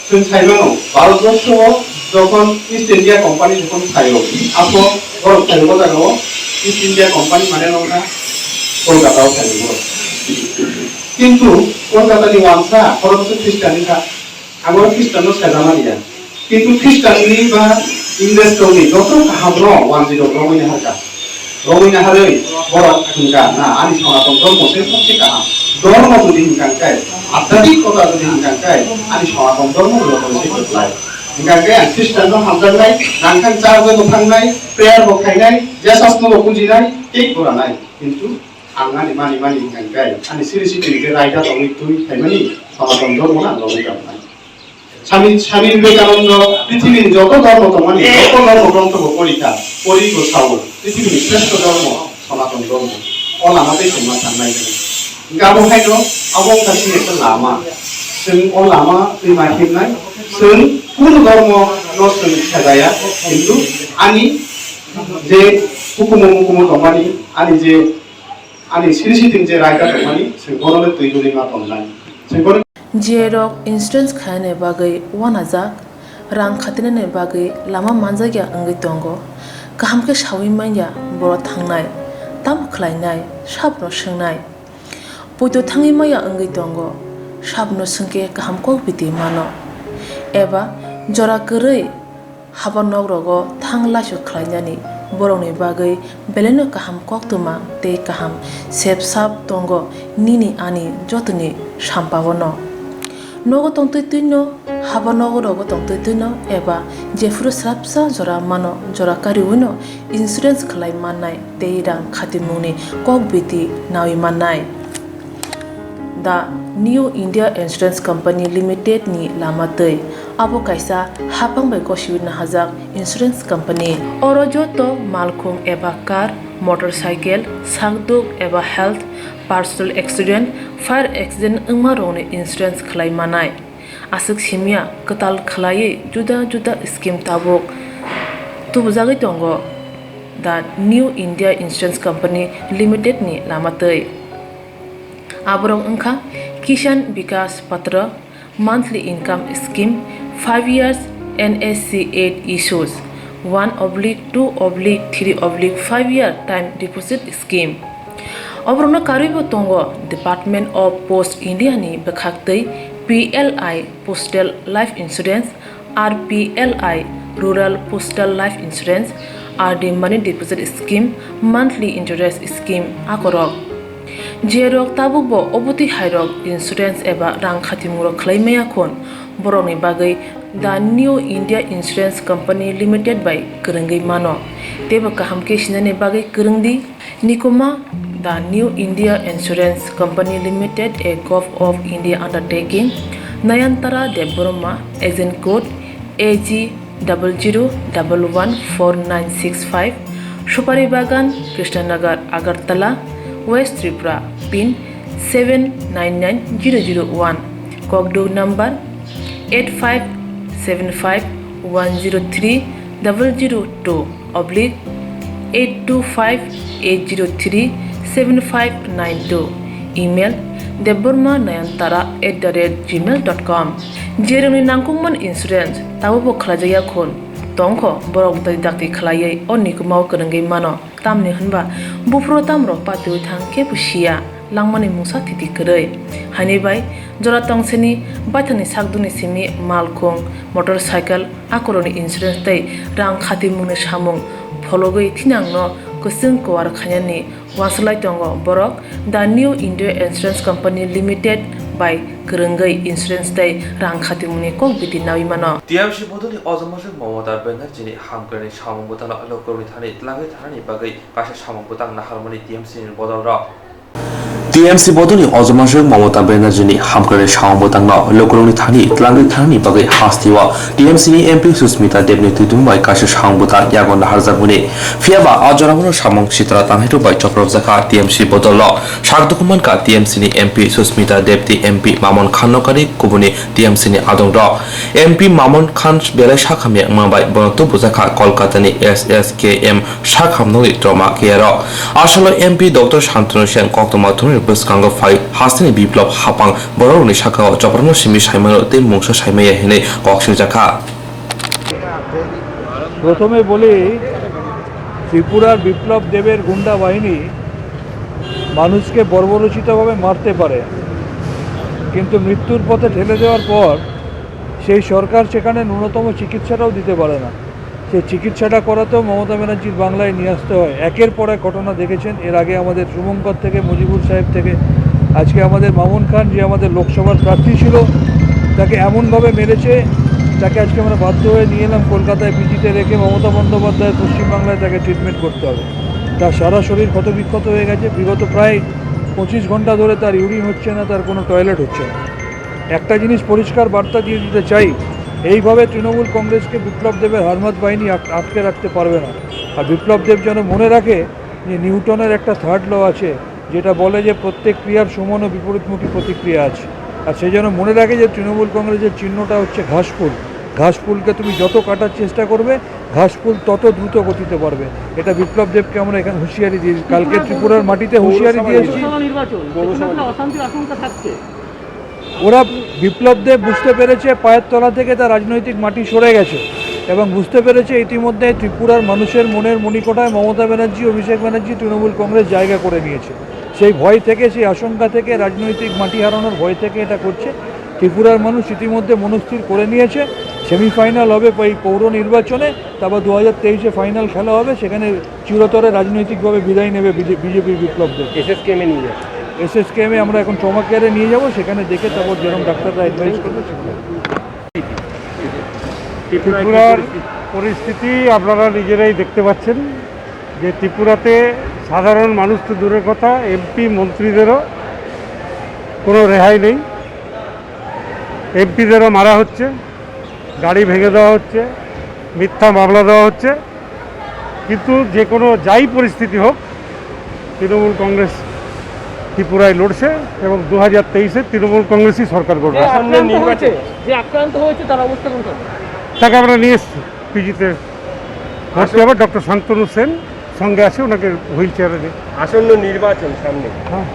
Chwng sai mano, Bharatborsho o jokhon East India Company jokhon phaio, apo borok phaio o jagao East India Company mane nokha Kolkata o phaio borok. Kintu Kolkata ni wansa, oro bwswk Christian wngkha. Ang oro Christian no sajama liya. Kintu Christian ni ba English rok ni joto kaham no wanjwi rok romwi naharkha. Romwi naharwi borok hwnkha, na, ani Sanatan dhormo se sobse kaham. Dhormo jodi hwnkha khe, adhyatmik kota jodi hwnkha khe, ani Sanatan dhormo ni loge se kwplai. Hwnkha khe ang Christian no hamjaknai, nangkha church o bo thangnai, prayer bo khainai, Jesus no bo bujinai, cake bo ranai. Kintu ang ani mani mani hwnkha khe, ani siri siri hwnkhe raida tongwi twi phaimani Sanatan dhormo no ang romwi tongmani. Swami, Swami Vivekananda prithibi ni joto dhormo tongmani, joto dhormo grontho bo porikha, pori bo sao, prithibi ni sreshto dhormo, Sanatan dhormo. O lama tei chwng ma thangnai hwnkhe. Hwnkhe abo haino, abo wngkha chini ekta lama. Chwng o lama twi ma himnai, chwng kunu dhormo no chwng sajaya, kintu ani je hukumu mukumu tongmani, ani je Ani siri siting je raida tongmani, se bono le twi duli ma tongnai. Se bono G I rok insurance khainani bagwi uanajak, rang khatinani bagwi lama manjakya wngwi tongo. Kaham khe saui manya borok thangnai, tamo khlainai, sabno swngnai. Poito thangwi manya wngwi tongo, sabno swngkhe kaham kok biti mano. Eba jora kwrwi Haba nok rogo thang laisu khlainani borokni bagwi belaino kaham koktwma tei kaham sep sap tongo nini ani jotoni sampao no. Nogo tongtwi twino, haba nok rogo tongtwi twino eba jephuru swrapsa jora mano, jora kariwino insurance khlai mannai tei rang khatimungni kok biti naui mannai. The New India Insurance Company Limited ni lama twi. Abo kaisa haphang bai gosiwi nahajak insurance company. Oro joto malkhung eba car, motorcycle, sakduk eba health, personal accident, fire accident wngma rokni insurance khlai manai. Aswk simya kwtal khlaiwi juda juda scheme tabuk tubujagwi tongo. The New India Insurance Company Limited ni lama twi. Aborok wngkha Kisan Vikas Patra, monthly income scheme, five years N S C eight issues, one oblique two oblique three oblique five year time deposit scheme. Oborokno karwibo tongo Department of Post India ni bwkhaktwi P L I Postal Life Insurance, R P L I, Rural Postal Life Insurance, R D Money Deposit Scheme, Monthly Interest Scheme, akorok. Jerok tabukbo obotwi hairok insurance eba rang khatimung rok khlai maya khun, borokni bagwi The New India Insurance Company Limited bai kwrwngwi mano. Teibo kaham khe sinani bagwi kwrwng di. Nikoma, The New India Insurance Company Limited, a Govt of India undertaking, Nayantara Debbarma, agent code A G double zero double one four nine six five, Supari Bagan, Krishnanagar, Agartala, West Tripura, pin seven nine nine zero zero one, kokduk number eight five seven five one zero three double zero two oblique eight two five eight zero three seven five nine two. Email debbarma nayantara at the rate gmail dot com. Jerwngni nangkukmani insurance tabobo khlaijakya khun, tongkho borok dakti dakti khlaiwi o nikumao kwrwngwi mano. Tamni hwnba buphuru tamrok patiwi thang kebo siya, langmani mungsa thiti kwrwi. Haini bai jora tongsini baithangni sakduni simi malkhung, motorcycle, akoroni insurance tei rang khatimungni samung phologwi thinangno kwchwng kuar khainani wanswlai tongo borok. The New India Insurance Company Limited bai kwrwngwi insurance tei rang khatimungni kok biti nawi mano. T M C bodolni ojomajwk Mamata Banerjini hamkrai samung bwtangno lukurokni thani tlangwi thanani bagwi kaisa samung bwtang naharmani T M C ni bodolrok. T M C bodolni ojomajwk Mamata Banerjini hamkrai samung bwtangno lukurokni thani tlangwi thanani bagwi hasteo T M C ni M P Susmita Debni twidum bai kaisa samung bwtang yago naharjakmani. Phiyaba a jorao samung sitra tanaitok bai chopropjakha T M C bodolno. Sak dukhu mankha T M C ni M P Susmita Deb tei M P Mamon Khan nokari kubuni T M C ni adongrok. M P Mamon Khan belai sakhamya wngma bai bono tubujakha Kolkata ni S S K M sakhamnokni trauma care o. Asalo M P Doctor Shantanu Sen koktwma thumni bwskango phai hasteni biplop hapang bororokni sakao chopropno simi saimano tei mungsa saimaya hinwi kok singjakha. প্রথমে বলি, ত্রিপুরার বিপ্লব দেবের গুন্ডা বাহিনী মানুষকে বর্বরোচিতভাবে মারতে পারে, কিন্তু মৃত্যুর পথে ঠেলে দেওয়ার পর সেই সরকার সেখানে ন্যূনতম চিকিৎসাটাও দিতে পারে না। সেই চিকিৎসাটা করাতেও মমতা ব্যানার্জির বাংলায় নিয়ে আসতে হয়। একের পর এক ঘটনা দেখেছেন, এর আগে আমাদের শুভঙ্কর থেকে, মুজিবুর সাহেব থেকে, আজকে আমাদের মামুন খান, যে আমাদের লোকসভার প্রার্থী ছিল, তাকে এমনভাবে মেরেছে, তাকে আজকে আমরা বাধ্য হয়ে নিয়ে এলাম কলকাতায় পিজিতে রেখে মমতা বন্দ্যোপাধ্যায় পশ্চিমবাংলায় তাকে ট্রিটমেন্ট করতে হবে। তার সারা শরীর ক্ষতবিক্ষত হয়ে গেছে। বিগত প্রায় পঁচিশ ঘন্টা ধরে তার ইউরিন হচ্ছে না, তার কোনো টয়লেট হচ্ছে না। একটা জিনিস পরিষ্কার বার্তা দিয়ে দিতে চাই, এইভাবে তৃণমূল কংগ্রেসকে বিপ্লব দেবের হারমাত বাহিনী আট-, আটকে রাখতে পারবে না। আর বিপ্লব দেব যেন মনে রাখে যে নিউটনের একটা থার্ড ল আছে, যেটা বলে যে প্রত্যেক ক্রিয়ার সমান ও বিপরীতমুখী প্রতিক্রিয়া আছে। আর সে যেন মনে রাখে যে তৃণমূল কংগ্রেসের চিহ্নটা হচ্ছে ঘাসফুল। ঘাসফুলকে তুমি যত কাটার চেষ্টা করবে, ঘাসফুল তত দ্রুত গতিতে বাড়বে। এটা বিপ্লব দেবকে আমরা এখানে হুঁশিয়ারি দিই। কালকে ত্রিপুরার মাটিতে হুঁশিয়ারি দিয়েছি। লোকসভা নির্বাচন, সেখানে একটা অশান্তির আশঙ্কা থাকছে। ওরা, বিপ্লব দেব বুঝতে পেরেছে পায়ের তলা থেকে তার রাজনৈতিক মাটি সরে গেছে এবং বুঝতে পেরেছে ইতিমধ্যে ত্রিপুরার মানুষের মনের মণিকোঠায় মমতা ব্যানার্জি, অভিষেক ব্যানার্জি, তৃণমূল কংগ্রেস জায়গা করে নিয়েছে। সেই ভয় থেকে, সেই আশঙ্কা থেকে, রাজনৈতিক মাটি হারানোর ভয় থেকে এটা করছে। ত্রিপুরার মানুষ ইতিমধ্যে মনস্থির করে নিয়েছে, সেমিফাইনাল হবে এই পৌর নির্বাচনে, তারপর দু হাজার তেইশে ফাইনাল খেলা হবে, সেখানে চিরতরে রাজনৈতিকভাবে বিদায় নেবে বিজে-, বিজেপির বিপ্লব দেব। এসএসকেএম এ নিয়ে যাবে। এসএসকেএম এ আমরা এখন ট্রমা কেয়ারে নিয়ে যাব, সেখানে দেখে তারপর যেরকম ডাক্তাররা অ্যাডভাইস করবে সেগুলো। ত্রিপুরার পরিস্থিতি আপনারা নিজেরাই দেখতে পাচ্ছেন যে ত্রিপুরাতে সাধারণ মানুষ তো দূরের কথা, এমপি মন্ত্রীদেরও কোনো রেহাই নেই। এমপিদেরও মারা হচ্ছে, গাড়ি ভেঙে দেওয়া হচ্ছে, মিথ্যা মামলা দেওয়া হচ্ছে। কিন্তু যে কোনো যাই পরিস্থিতি হোক, তৃণমূল কংগ্রেস ত্রিপুরায় লড়ছে এবং দু হাজার তেইশে তৃণমূল কংগ্রেসই সরকার গঠন। যে আক্রান্ত হয়েছে, যে আক্রান্ত হয়েছে তার অবস্থা কোন? তাকে আমরা নিয়ে এসেছি পিজিতে ভর্তি হবে। ডক্টর শান্তনু সেন সঙ্গে আছে, ওনাকে হুইল চেয়ারে নিয়ে। আসন্ন নির্বাচন সামনে, হ্যাঁ।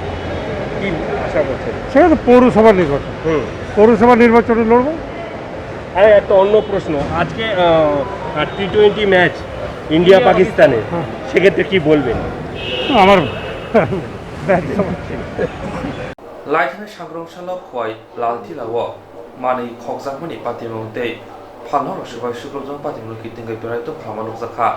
কি আশা করছেন? সেটা তো পৌরসভা নির্বাচন। হুম। পৌরসভা নির্বাচনে লড়বো। আরে, একটা অন্য প্রশ্ন। আজকে টি টোয়েন্টি ম্যাচ ইন্ডিয়া পাকিস্তানের, হ্যাঁ। সেক্ষেত্রে কি বলবেন? আমার ব্যাট সমস্যা। Laithani sangrong salo Khowai Laltila o manwi khokjakmani patimung tei phalnok rok swbai sukrubjak patimung kitingwi belai tongphama nukjakha.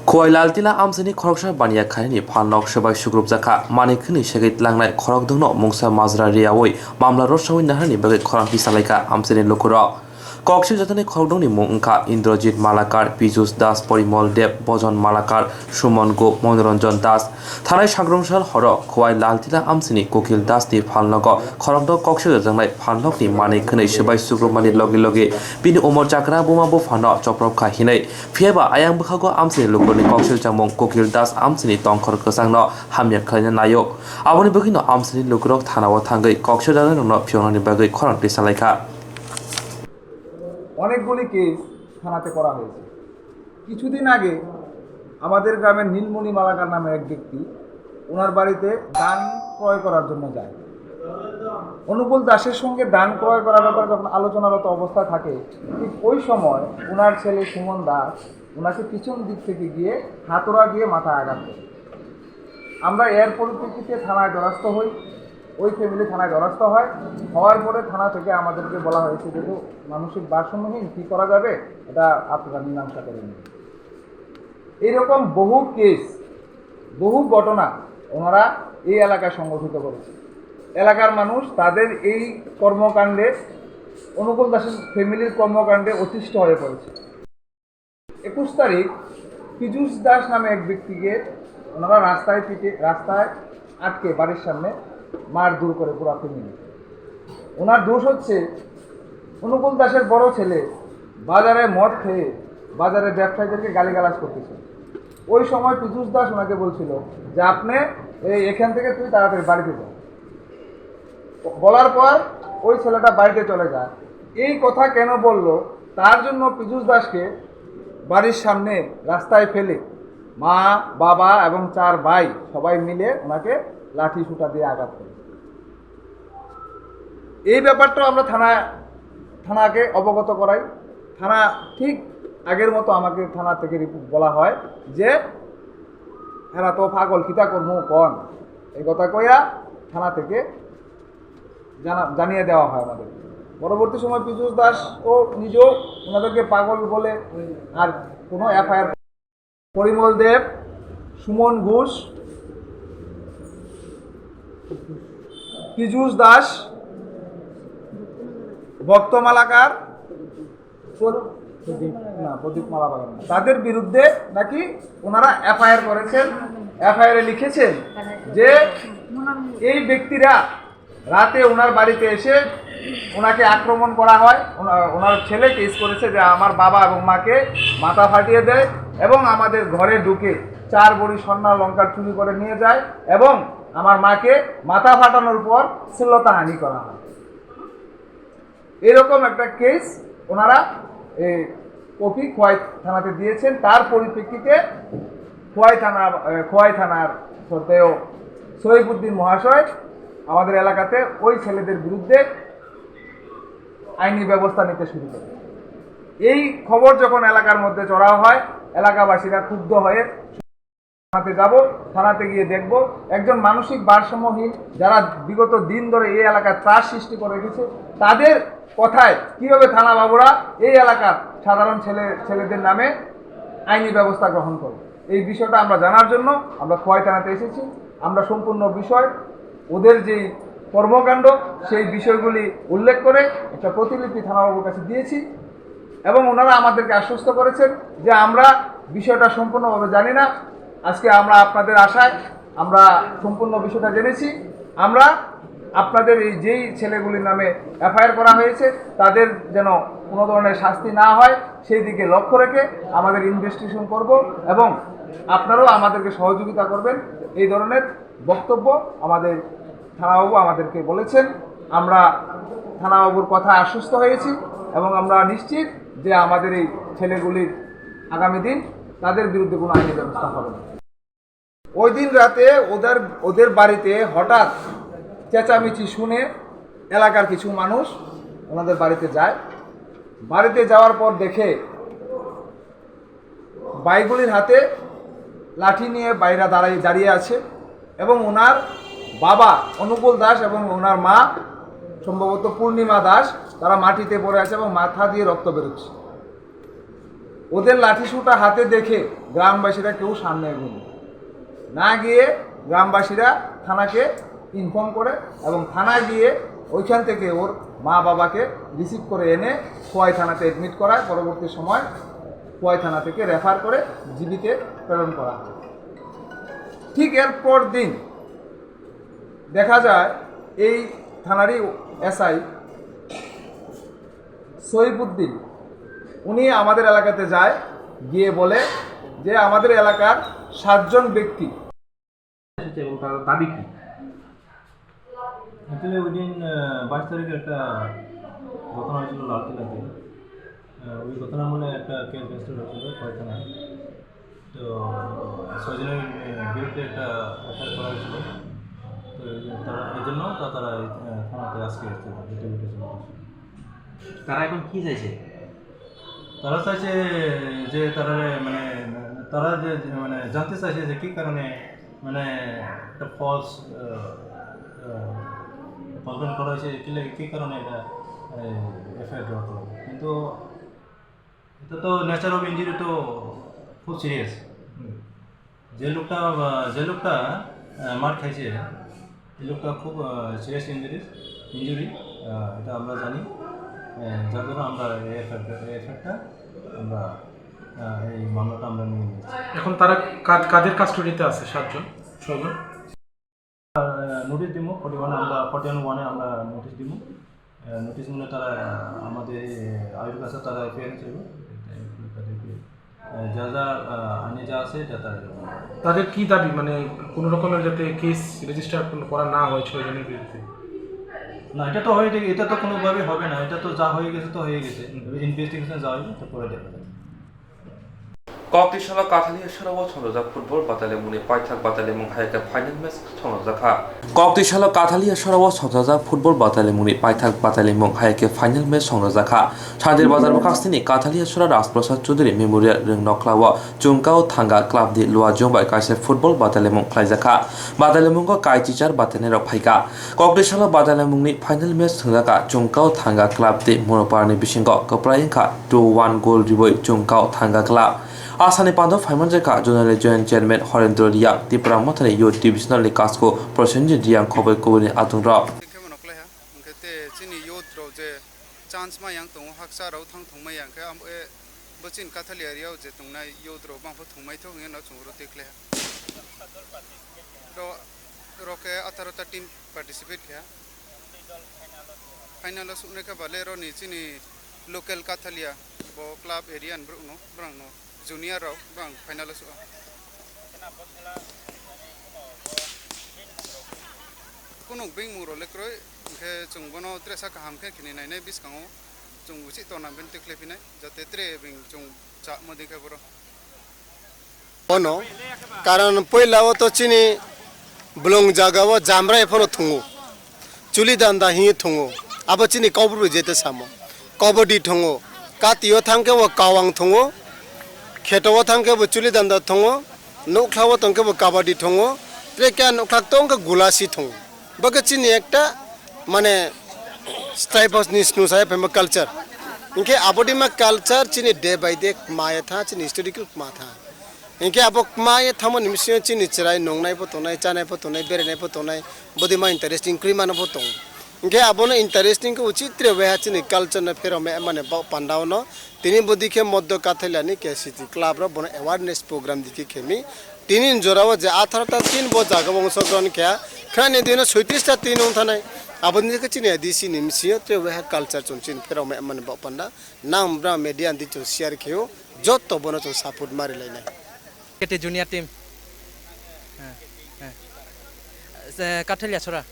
Khowai Laltila amchaini khoroksa baniya khainani phalnok swbai sukrubjakha. Manwi khwnwi segwi tlangnai khorokdwngno mungsa majra riyaui mamla rwsaui naharni bagwi khorang tisalaikha amchaini lukurok. Koksijak jatani khorokdwngni mung wngkha Indrajit Malakar, Pijus Das, Porimol Deb, Bojon Malakar, Sumon Go, Monoranjan Das. Thanai sangrong sal horo Khowai Laltila amchaini Kokil Das ni phalnogo khorokdwng koksijak jaknai phalnokni manwi khwnwi swbai sukrubmani logi logi bini umor jakra buma buphano chopropkha hinwi. Phiyaba ayang bwkhago amchaini lukurokni koksijak jakmung Kokil Das amchaini tongkhor kwchangno hamya khlaina naio. Aboni bagwino amchaini lukurok thanao thangwi koksijak jaknairokno phiyoknani bagwi khorang tisalaikha. অনেকগুলি কেস থানাতে করা হয়েছে। কিছুদিন আগে আমাদের গ্রামের নীলমণি মালাকার নামে এক ব্যক্তি ওনার বাড়িতে ধান ক্রয় করার জন্য যায়। অনুকূল দাসের সঙ্গে ধান ক্রয় করার ব্যাপারে যখন আলোচনারত অবস্থা থাকে, ঠিক ওই সময় ওনার ছেলে সুমন দাস ওনাকে পিছন দিক থেকে গিয়ে হাতুড়া দিয়ে মাথায় আঘাত করে। আমরা এর পরিপ্রেক্ষিতে থানায় দ্বারস্থ হই, ওই ফ্যামিলি থানায় দ্বারস্থ হয়। হওয়ার পরে থানা থেকে আমাদেরকে বলা হয়েছে, "যেহেতু মানসিক ভারসাম্যহীন, কী করা যাবে, এটা আপনারা মীমাংসা করে নিন।" এইরকম বহু কেস, বহু ঘটনা ওনারা এই এলাকায় সংঘটিত করেছে। এলাকার মানুষ তাদের এই কর্মকাণ্ডে, অনুকূল দাসের ফ্যামিলির কর্মকাণ্ডে অতিষ্ঠ হয়ে পড়েছে। একুশ তারিখ পীযুষ দাস নামে এক ব্যক্তিকে ওনারা রাস্তায় পিটে, রাস্তায় আটকে বাড়ির সামনে মারধর করে পুরা ফ্যামিলি। ওনার দোষ হচ্ছে, অনুকূল দাসের বড় ছেলে বাজারে মদ খেয়ে বাজারে ব্যবসায়ীদেরকে গালিগালাজ করতেছে। ওই সময় পীযুষ দাস ওনাকে বলছিল যে, "আপনি এই, এখান থেকে তুই তাড়াতাড়ি বাড়িতে যা।" বলার পর ওই ছেলেটা বাড়িতে চলে যায়। এই কথা কেন বলল, তার জন্য পীযুষ দাসকে বাড়ির সামনে রাস্তায় ফেলে মা, বাবা এবং চার ভাই সবাই মিলে ওনাকে লাঠি সুটা দিয়ে আঘাত করে। এই ব্যাপারটা আমরা থানা, থানাকে অবগত করাই। থানা ঠিক আগের মতো আমাকে থানা থেকে রিপোর্ট বলা হয় যে, "এরা তো পাগল, কিতা করবো কন?" এই কথা কইয়া থানা থেকে জানা-, জানিয়ে দেওয়া হয় আমাদের। পরবর্তী সময় পীযুষ দাস ও নিজেও ওনাদেরকে পাগল বলে আর কোনো এফআইআর। পরিমল দেব, সুমন ঘোষ, পীযুষ দাস, ভক্ত মালাকার, প্রদীপ, না, প্রদীপ মালাকার না। তাদের বিরুদ্ধে নাকি ওনারা এফআইআর করেছেন, এফআইআর এ লিখেছেন যে এই ব্যক্তিরা রাতে ওনার বাড়িতে এসে ওনাকে আক্রমণ করা হয়। ওনা-, ওনার ছেলে কেস করেছে যে আমার বাবা এবং মাকে মাথা ফাটিয়ে দেয় এবং আমাদের ঘরে ঢুকে চার ভরি স্বর্ণালংকার চুরি করে নিয়ে যায় এবং আমার মাকে মাথা ফাটানোর পর শ্লীলতাহানি করা হয়। এরকম একটা কেস ওনারা এই কপি খোয়াই থানাতে দিয়েছেন। তার পরিপ্রেক্ষিতে খোয়াই থানা, এ, খোয়াই থানার শ্রদ্ধেয় সৈফুদ্দিন মহাশয় আমাদের এলাকাতে ওই ছেলেদের বিরুদ্ধে আইনি ব্যবস্থা নিতে শুরু করে। এই খবর যখন এলাকার মধ্যে ছড়া হয়, এলাকাবাসীরা ক্ষুব্ধ হয়ে থানাতে যাব, থানাতে গিয়ে দেখব একজন মানসিক ভারসাম্যহীন, যারা বিগত দিন ধরে এই এলাকায় ত্রাস সৃষ্টি করে রেখেছে, তাদের কথায় কিভাবে থানা বাবুরা এই এলাকার সাধারণ ছেলে, ছেলেদের নামে আইনি ব্যবস্থা গ্রহণ করে। এই বিষয়টা আমরা জানার জন্য আমরা খোয়াই থানাতে এসেছি। আমরা সম্পূর্ণ বিষয়, ওদের যেই কর্মকাণ্ড, সেই বিষয়গুলি উল্লেখ করে একটা প্রতিলিপি থানাবাবুর কাছে দিয়েছি এবং ওনারা আমাদেরকে আশ্বস্ত করেছেন যে আমরা বিষয়টা সম্পূর্ণভাবে জানি না। আজকে আমরা আপনাদের আশায় আমরা সম্পূর্ণ বিষয়টা জেনেছি। আমরা আপনাদের এই যেই ছেলেগুলির নামে এফআইআর করা হয়েছে, তাদের যেন কোনো ধরনের শাস্তি না হয়, সেই দিকে লক্ষ্য রেখে আমাদের ইনভেস্টিগেশন করব এবং আপনারাও আমাদেরকে সহযোগিতা করবেন। এই ধরনের বক্তব্য আমাদের থানাবাবু আমাদেরকে বলেছেন। আমরা থানাবাবুর কথা আশ্বস্ত হয়েছি এবং আমরা নিশ্চিত যে আমাদের এই ছেলেগুলির আগামী দিন তাদের বিরুদ্ধে কোনো আইনি ব্যবস্থা হবে না। ওই দিন রাতে ওদের, ওদের বাড়িতে হঠাৎ চেঁচামেচি শুনে এলাকার কিছু মানুষ ওনাদের বাড়িতে যায়। বাড়িতে যাওয়ার পর দেখে ভাইগুলির হাতে লাঠি নিয়ে ভাইরা দাঁড়াই, দাঁড়িয়ে আছে এবং ওনার বাবা অনুকূল দাস এবং ওনার মা সম্ভবত পূর্ণিমা দাস, তারা মাটিতে পড়ে আছে এবং মাথা দিয়ে রক্ত বেরোচ্ছে। ওদের লাঠি সুটা হাতে দেখে গ্রামবাসীরা কেউ সামনে এগোয়নি। না গিয়ে গ্রামবাসীরা থানাকে ইনফর্ম করে এবং থানায় গিয়ে ওইখান থেকে ওর মা বাবাকে রিসিভ করে এনে খোয়াই থানাতে অ্যাডমিট করায়। পরবর্তী সময় খোয়াই থানা থেকে রেফার করে জিবিতে প্রেরণ করা হয়। ঠিক এর পর দিন দেখা যায় এই থানারই এসআই সৈফুদ্দিন, উনি আমাদের এলাকাতে যায়, গিয়ে বলে যে আমাদের এলাকার সাতজন ব্যক্তি এসেছে এবং তার দাবি কি? অ্যাকচুয়ালি ওই দিন, আহ, বাইশ তারিখে একটা ঘটনা হয়েছিল লালকেল্লাতে। আহ, ওই ঘটনা মানে একটা কেস রেজিস্টার হয়েছিল খোয়াই থানায়। তো ছয়জনের, এ, বিরুদ্ধে একটা এফআইআর করা হয়েছিল। তো এই যে তারা, এই জন্য তা-, তারা এই, এ, থানাতে আজকে এসেছিল, ডেপুটেশন। তারা এখন কি চাইছে? তারা চাইছে যে তারা, মানে, তারা যে, যে, মানে, জানতে চাইছে যে কি কারণে, মানে, একটা ফলস, আহ, আহ, কমপ্লেন করা হয়েছে, কি লাগে, কি কারণে এটা, এই, এফআইআর ড্র করা হলো। কিন্তু এটা তো নেচার অফ ইনজুরি তো খুব সিরিয়াস। হুম। যে লোকটা, আহ, যে লোকটা, আহ, মার খাইছে, এই লোকটা খুব, আহ, সিরিয়াস ইনজুরি, ইনজুরি, আহ, এটা আমরা জানি। আহ, যার জন্য আমরা এই এফআইআর, এই এফআইআরটা আমরা, আহ, এই মামলাটা আমরা নিয়ে নিয়েছি। এখন তারা কা-, কাদের কাস্টডিতে আছে সাতজন, ছয়জন? নোটিশ দিব, ফর্টি ওয়ান আমরা, ফর্টি ওয়ান ওয়ানে আমরা নোটিশ দিব। নোটিশ মূলে তারা আমাদের আয়ুর কাছে তারা অ্যাপিয়ারেন্স হইব। তাদেরকে, আহ, যা যা, আহ, আইনে যা আছে এটা তারা জমা দেবে। তাদের কি দাবি, মানে, কোনো রকমের যাতে কেস রেজিস্টার করা না হয় ছয়জনের বিরুদ্ধে? না, এটা তো হয়ে, এটা তো কোনোভাবে হবে না। এটা তো যা হয়ে গেছে তো হয়ে গেছে। হুম। ইনভেস্টিগেশন যা হইবে তো পরে দেখা যাবে। Koktisalo Kathalia sorao songjak football batalimungni paithak batalimung hai khe final match songjak kha. Koktisalo Kathalia sorao songjak football batalimungni paithak batalimung hai khe final match songjak kha. Sandir Bazar bwkhaksini Kathalia sora Rajprasad Chaudhary Memorial Rwng Nokhlao Chungkao Thanga club ni Luajong bai kaisa football batalimung khlaijak kha. Batalimungo kaichichar batanairok phai kha. Koktisalo batalimungni final match thwngjak kha Chungkao Thanga club tei Moroparni bisingo kwplai wngkha two one goal riwi Chungkao Thanga club. Asani pando phaimanjak kha Zonal Joint Chairman Horendra Riang, Tipra Mothani Youth Divisional ni Kasko Prosenjit Riang khoboi kubuni atungrok. Hwnkhe bono klaiha, hwnkhe te chini youth rok je chance ma yang tongo, hakcha rok thang thung ma yang khe, abo e bo chini Kathali area o je tongnai youth rok bangpho thung mai thok hwnwi no chwng oro twi klaiha. Ro-, ro khe atharo ta team participate kha. Final o suknai kha bale roni chini local Kathalia bo club area ni borok no, borok no junior rok bang final o sukha. Kunuk bing mung rok le kwrwi, hwnkhe chwng bono tre sa kaham khe khini nainai bwskango chwng uchi tona bini twi khlai phinai, jate tre bing chwng cha modi khe boro. Ono, karon poila o to chini blong jaga o jamrai phano thungo, chuli danda hi thungo, abo chini Kaubru jete samo, kabaddi thungo, kati o thang khe bo kawang thungo, kheto o thang khe bo chuli danda thungo, nukla o tong khe bo kabaddi thungo, trekya nukla tong khe gulasi thungo. Bo khe chini ekta, mane, type of ni snu sai phaima culture. Hinkhe abodima culture chini day by day kma ya tha, chini historical kma tha. Hinkhe abo kma ya thamo ni bisingo chini chwrai nungnai bo tongnai, chanai bo tongnai, berainai bo tongnai, bodima interesting kwrwi mano bo tongo. Hinkhe abono interesting khe uchi tre weha chini culture no pheromai mane bo panda ono. Tini bo dikhe Moddo Kathalia ni K C T club rok bono awareness program dikhe khemi. Tini jorao je atharo ta tin bo jaga o ongsogron khe, khrani dino soitis ta tin wng thanai. Aboni khe chini A D C ni misiyo tei weha culture chum chini pheromai mani bo panda. Nang bra media di chum share kheo, jotto bono chum support mari lainai. K T Junior team. Eh, eh. Se Kathalia sora.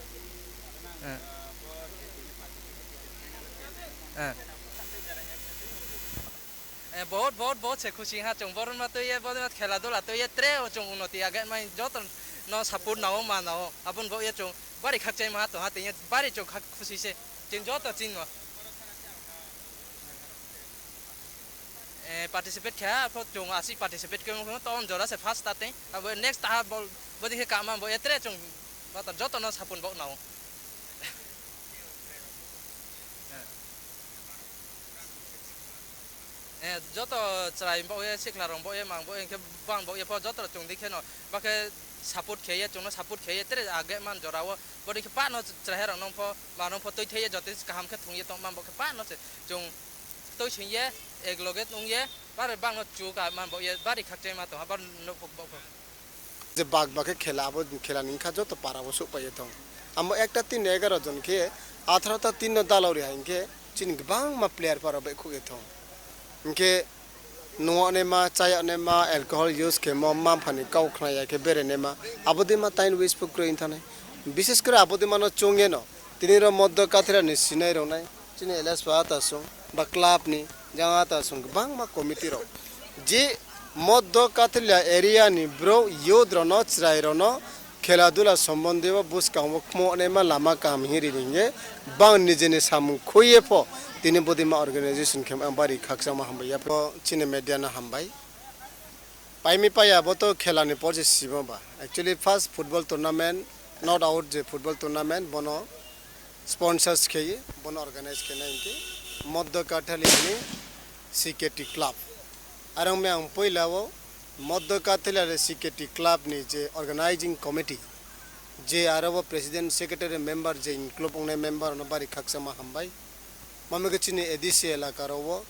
Eh. Eh. Eh, bahut, bahut, bahut se khusi ha chwng borok ma twi ye, borok ma khela dula twi ye, tre o chwng unoti age mai joto no support nao ma nao. Aboni bo ye chwng bari khakchai ma to ha twi ye bari chwng khak khusi se. Chwng joto chwng no. Eh, participate kha, pho chwng aswk participate khe wngkha, to jora se first starting. Abo next ta bol, bodi khe kama bo ye tre chwng joto no support bo nao. Eh, joto chwrai bo ye, sikla rok bo ye, mang bo ye, hinkhe bang bo ye pho joto chwng di kheno, ba khe support khe ye, chwngno support khe ye, tere age man jora o, bodi khe pa no chwrai rok no pho, ma no pho twi thai ye, joto kaham khe thung ye tong man bo khe pa no se chwng twi sing ye, ek loge wng ye, bare bang no chu ka man bo ye, bari khakchai ma tong ha, bar no pho bo pho. Je bak bak khe khela, abo khela ni wngkha joto para o sok pai thong. Amo ekta team ni egaroh jon khe atharo ta team no dalori hai hinkhe chini kwbangma player para bai khuk thong. Hinkhe nungok ne ma, chayok ne ma, alcohol use khe ma, ma phani kau khna ya khe bere ne ma, abo de ma time waste pho kwrwi wng thanai. Bishes kore abo de ma no chwng ye no, tini ro Moddo Kathalia ni sinai rok nai. Chini Elias Pha ta sung ba club ni jang ta sung kwbangma committee rok je Moddo Kathilia area ni bro youth rono, chwrai rono khela dula sombondhi o bwskango khmo onema lama kaham hinwi ringye bang nijeni samung khuiye pho tini bodima organization khe ang bari khakchangma hambai ya. Chini media no hambai. Paimi paya bo to khela ni porse sima ba. Actually first football tournament, not out je football tournament bono sponsors kheye, bono organize khenai hinkhe Moddo Kathalia ni C K T club. Arong me ang poila o Moddo Kathalia ni C K T club ni je organizing committee, je aro bo president, secretary, member je include ongnai member no bari khakchangma hambai. Mami khe chini A D C elaka ro o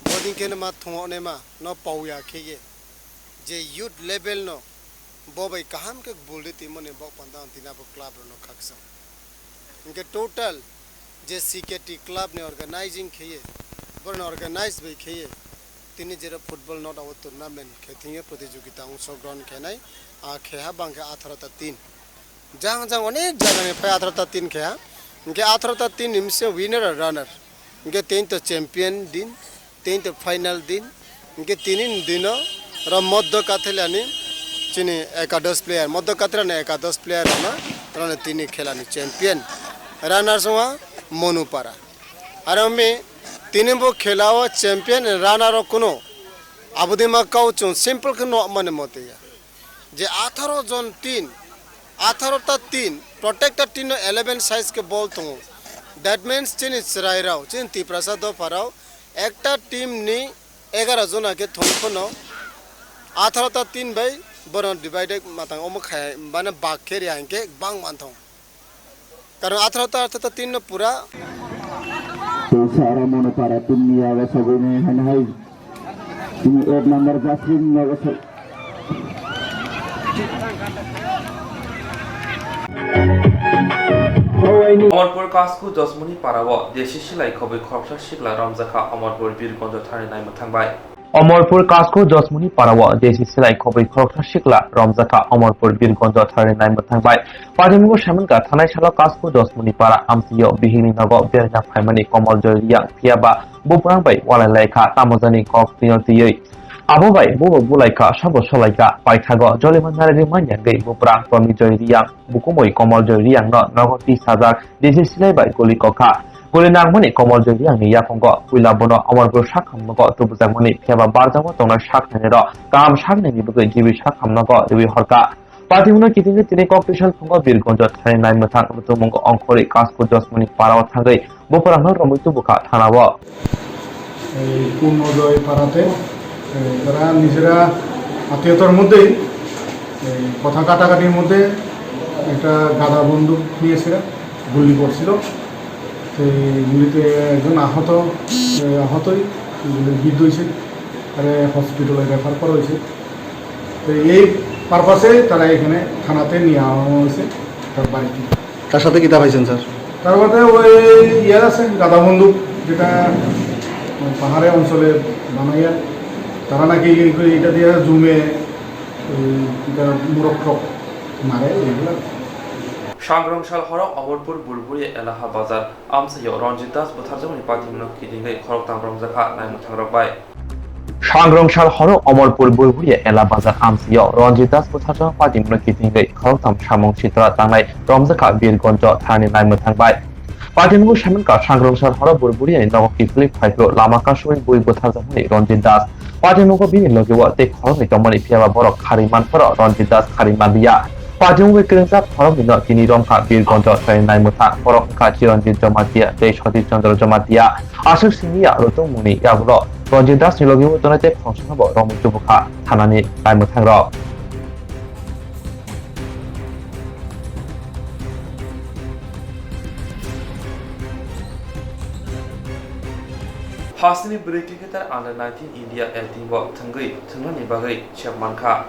bodin khe ma thungo ne ma no pauya kheye je youth level no bo bai kaham khe buldi timo ni bok panda ang tina bo club rono khaksa. Hinkhe total je C K T club ni organizing kheye, boroni organize bai kheye, tini jero football not out tournament khe thingye protijogita ongshogron khenai, a kheha bangkhe atharo ta tin. Jang jang onek jaga ni phai atharo ta tin kheha. Hinkhe atharo ta tin ni mse winner ar runner. Hinkhe tin to champion din. Tini to final din, hinkhe tini ni dino ro Moddo Kathalia ni chini ekados player, Moddo Kathalia ni ekados player rano, rano tini khela ni champion, runner songha Monupara. Aro mi tini bo khela o champion runner rok kuno abodima kau chwng simple khe nukmani mote ya. Je atharo jon team, atharo ta team, protector team no eleven size khe ball tongo. That means chini chwrai rao, chini Tiprasa dopha rao ekta team ni egaro jona khe thong phano atharo ta team bai bono divided matang omo khai bana bak khe ria hinkhe bang manthong. Karon atharo ta, atharo ta tin no pura. Teisa aro Monupara team ni yago sogwi nai hai hai. Tini eight number jersey ni yago so- Amarpur Kasku Josmoni Parao Desi Silai Khobwi Khoroksa Sikla Romjakha Amarpur Birgonjo Thani Naimwthang Bai. Omorpur Kasko Josmoni Parao Desi Silai Khobwi Khoroksa Sikla Romjakha Omorpur Birgonjo Thani Naimwthang Bai. Patimungo Saimankha thanai salo Kasko Josmoni Para amsio bihikni nogo beraina phaimani Komol Joy Riyang phiyaba buprang bai walai laikha tamojani kok twino twiwi. Abo bai bubo bulaikha sabo solaikha paithago joliman narigwi manyangwi buprang Tomi Joy Riyang bukumui Komol Joy Riyangno nogo twi sajak Desi Silai bai guli kokha. Guli nangmani Komol Joy Riyangni yakungo puila bono Omorpur sakhamnogo tubujakmani phiyaba barjao tongnai saknainirok kaham saknaini bagwi G B sakhamnogo riwi horkha. Patimungo kitingwi tini kok twisal phungo Birgonjo Thani Naimwthang Rutumungo Ongkhorwi Kasko Josmoni Parao thangwi buprangno romwi tubukha thanao. এই পূর্ণজয় পাড়াতে, এ, তারা নিজেরা আত্মীয়তার মধ্যেই এই কথা কাটাকাটির মধ্যে একটা গাদা বন্দুক নিয়ে এসে গুলি করছিল। সেই গুলিতে একজন আহত, এ, আহতই, গুলিবিদ্ধ হয়েছে, তারা হসপিটালে রেফার করা হয়েছে। তো এই পারপাসে তারা এখানে থানাতে নিয়ে আনা হয়েছে তার বাড়িতে। তার সাথে কিতা পাইছেন, স্যার? তার মধ্যে ওই ইয়ে আছে, গাদা বন্দুক, যেটা পাহাড়ে অঞ্চলে বানাইয়া, তারা নাকি এই, এটা দিয়ে জুমে, ওই, এটা মোরগ টোরগ মারে, এইগুলো। Sangrong sal horo Omorpur Bulburi Elaha Bazar amsaio Ranjit Das butharjakmani patimno kitingwi khoroktham romjakha naimwthangrok bai. Sangrong sal horo Omorpur Bulburi Ela Bazar amsaio Ranjit Das butharjakmani patimno kitingwi khoroktham samung sitra tangnai romjakha Birgonjo thanani naimwthang bai. Patimungo Saimankha Sangrong sal horo Bulburi ni nogo kiphilwi phaiphuru lama kasui bui butharjakmani Ranjit Das. Patimungo bini logio tei khoroknwi tongmani phiyaba borok kharwi manphoro Ranjit Das kharwi manliya. Patimungo kwrwngjak khoroknwino tini romkha Birgonjo thanani naimwthang, borok wngkha Chiranjit Jamatia tei Satish Chandra Jamatia. Aswk siniya rwtwngmungni yagulo Ranjit Das ni logi o tongnai tei khoroksa no bo romwi tubukha thanani naimwthang rok. Hasteni bwrwi cricketer under nineteen India A team o thwngwi thwngnani bagwi sep mankha.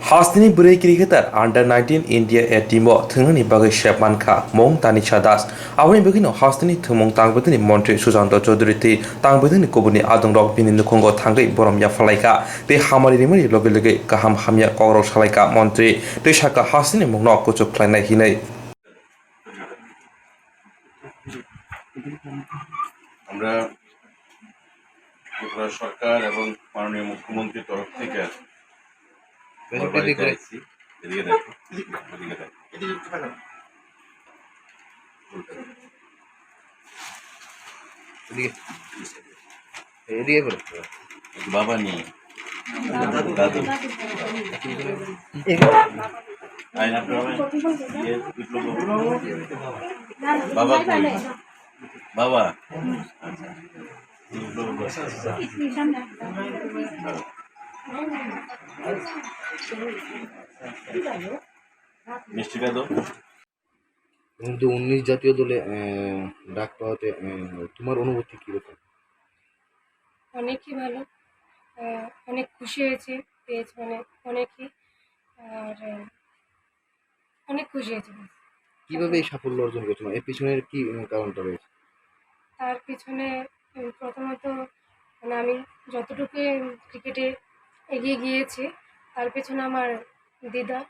Hasteni bwrwi cricketer under nineteen India A team o thwngnani bagwi sep mankha mung Tanisha Das. Aboni bagwino hasteni thwngmung tangbwdwni montri Sujanto Chaudhury tei tangbwdwni kubuni adongrok bini nukhungo thangwi borom yaphalaikha tei hamari rimani loge loge kaham hamya kokrok salaikha montri tei sakha hasteni mungno kuchuk khlainai hinwi. আমরা ত্রিপুরা সরকার এবং মাননীয় মুখ্যমন্ত্রীর তরফ থেকে আমার বাড়িতে আইছি। এদিকে দেখো, এদিকে দেখো। এদিকে, এদিকে করো। বাবা নেই। দাদু। আয় না, বাবা। ইয়ে, বিপ্লব বাবু। বাবা কই? বাবা। আচ্ছা। বিপ্লব বাবু। মিষ্টিটা দাও। এবং তো উনিশ জাতীয় দলে, আহ, ডাক পাওয়াতে, আহ, তোমার অনুভূতি কিরকম? অনেকই ভালো। আহ, অনেক খুশি হয়েছি, পেয়েছি মানে অনেকই। আর, আহ, অনেক খুশি হয়েছি। কিভাবে এই সাফল্য অর্জন করছো? মানে এর পিছনের কি, উম, কারণটা রয়েছে? তার পিছনে, উম, প্রথমত মানে আমি যতটুকু ক্রিকেটে এগিয়ে গিয়েছি, তার পেছনে আমার দিদা,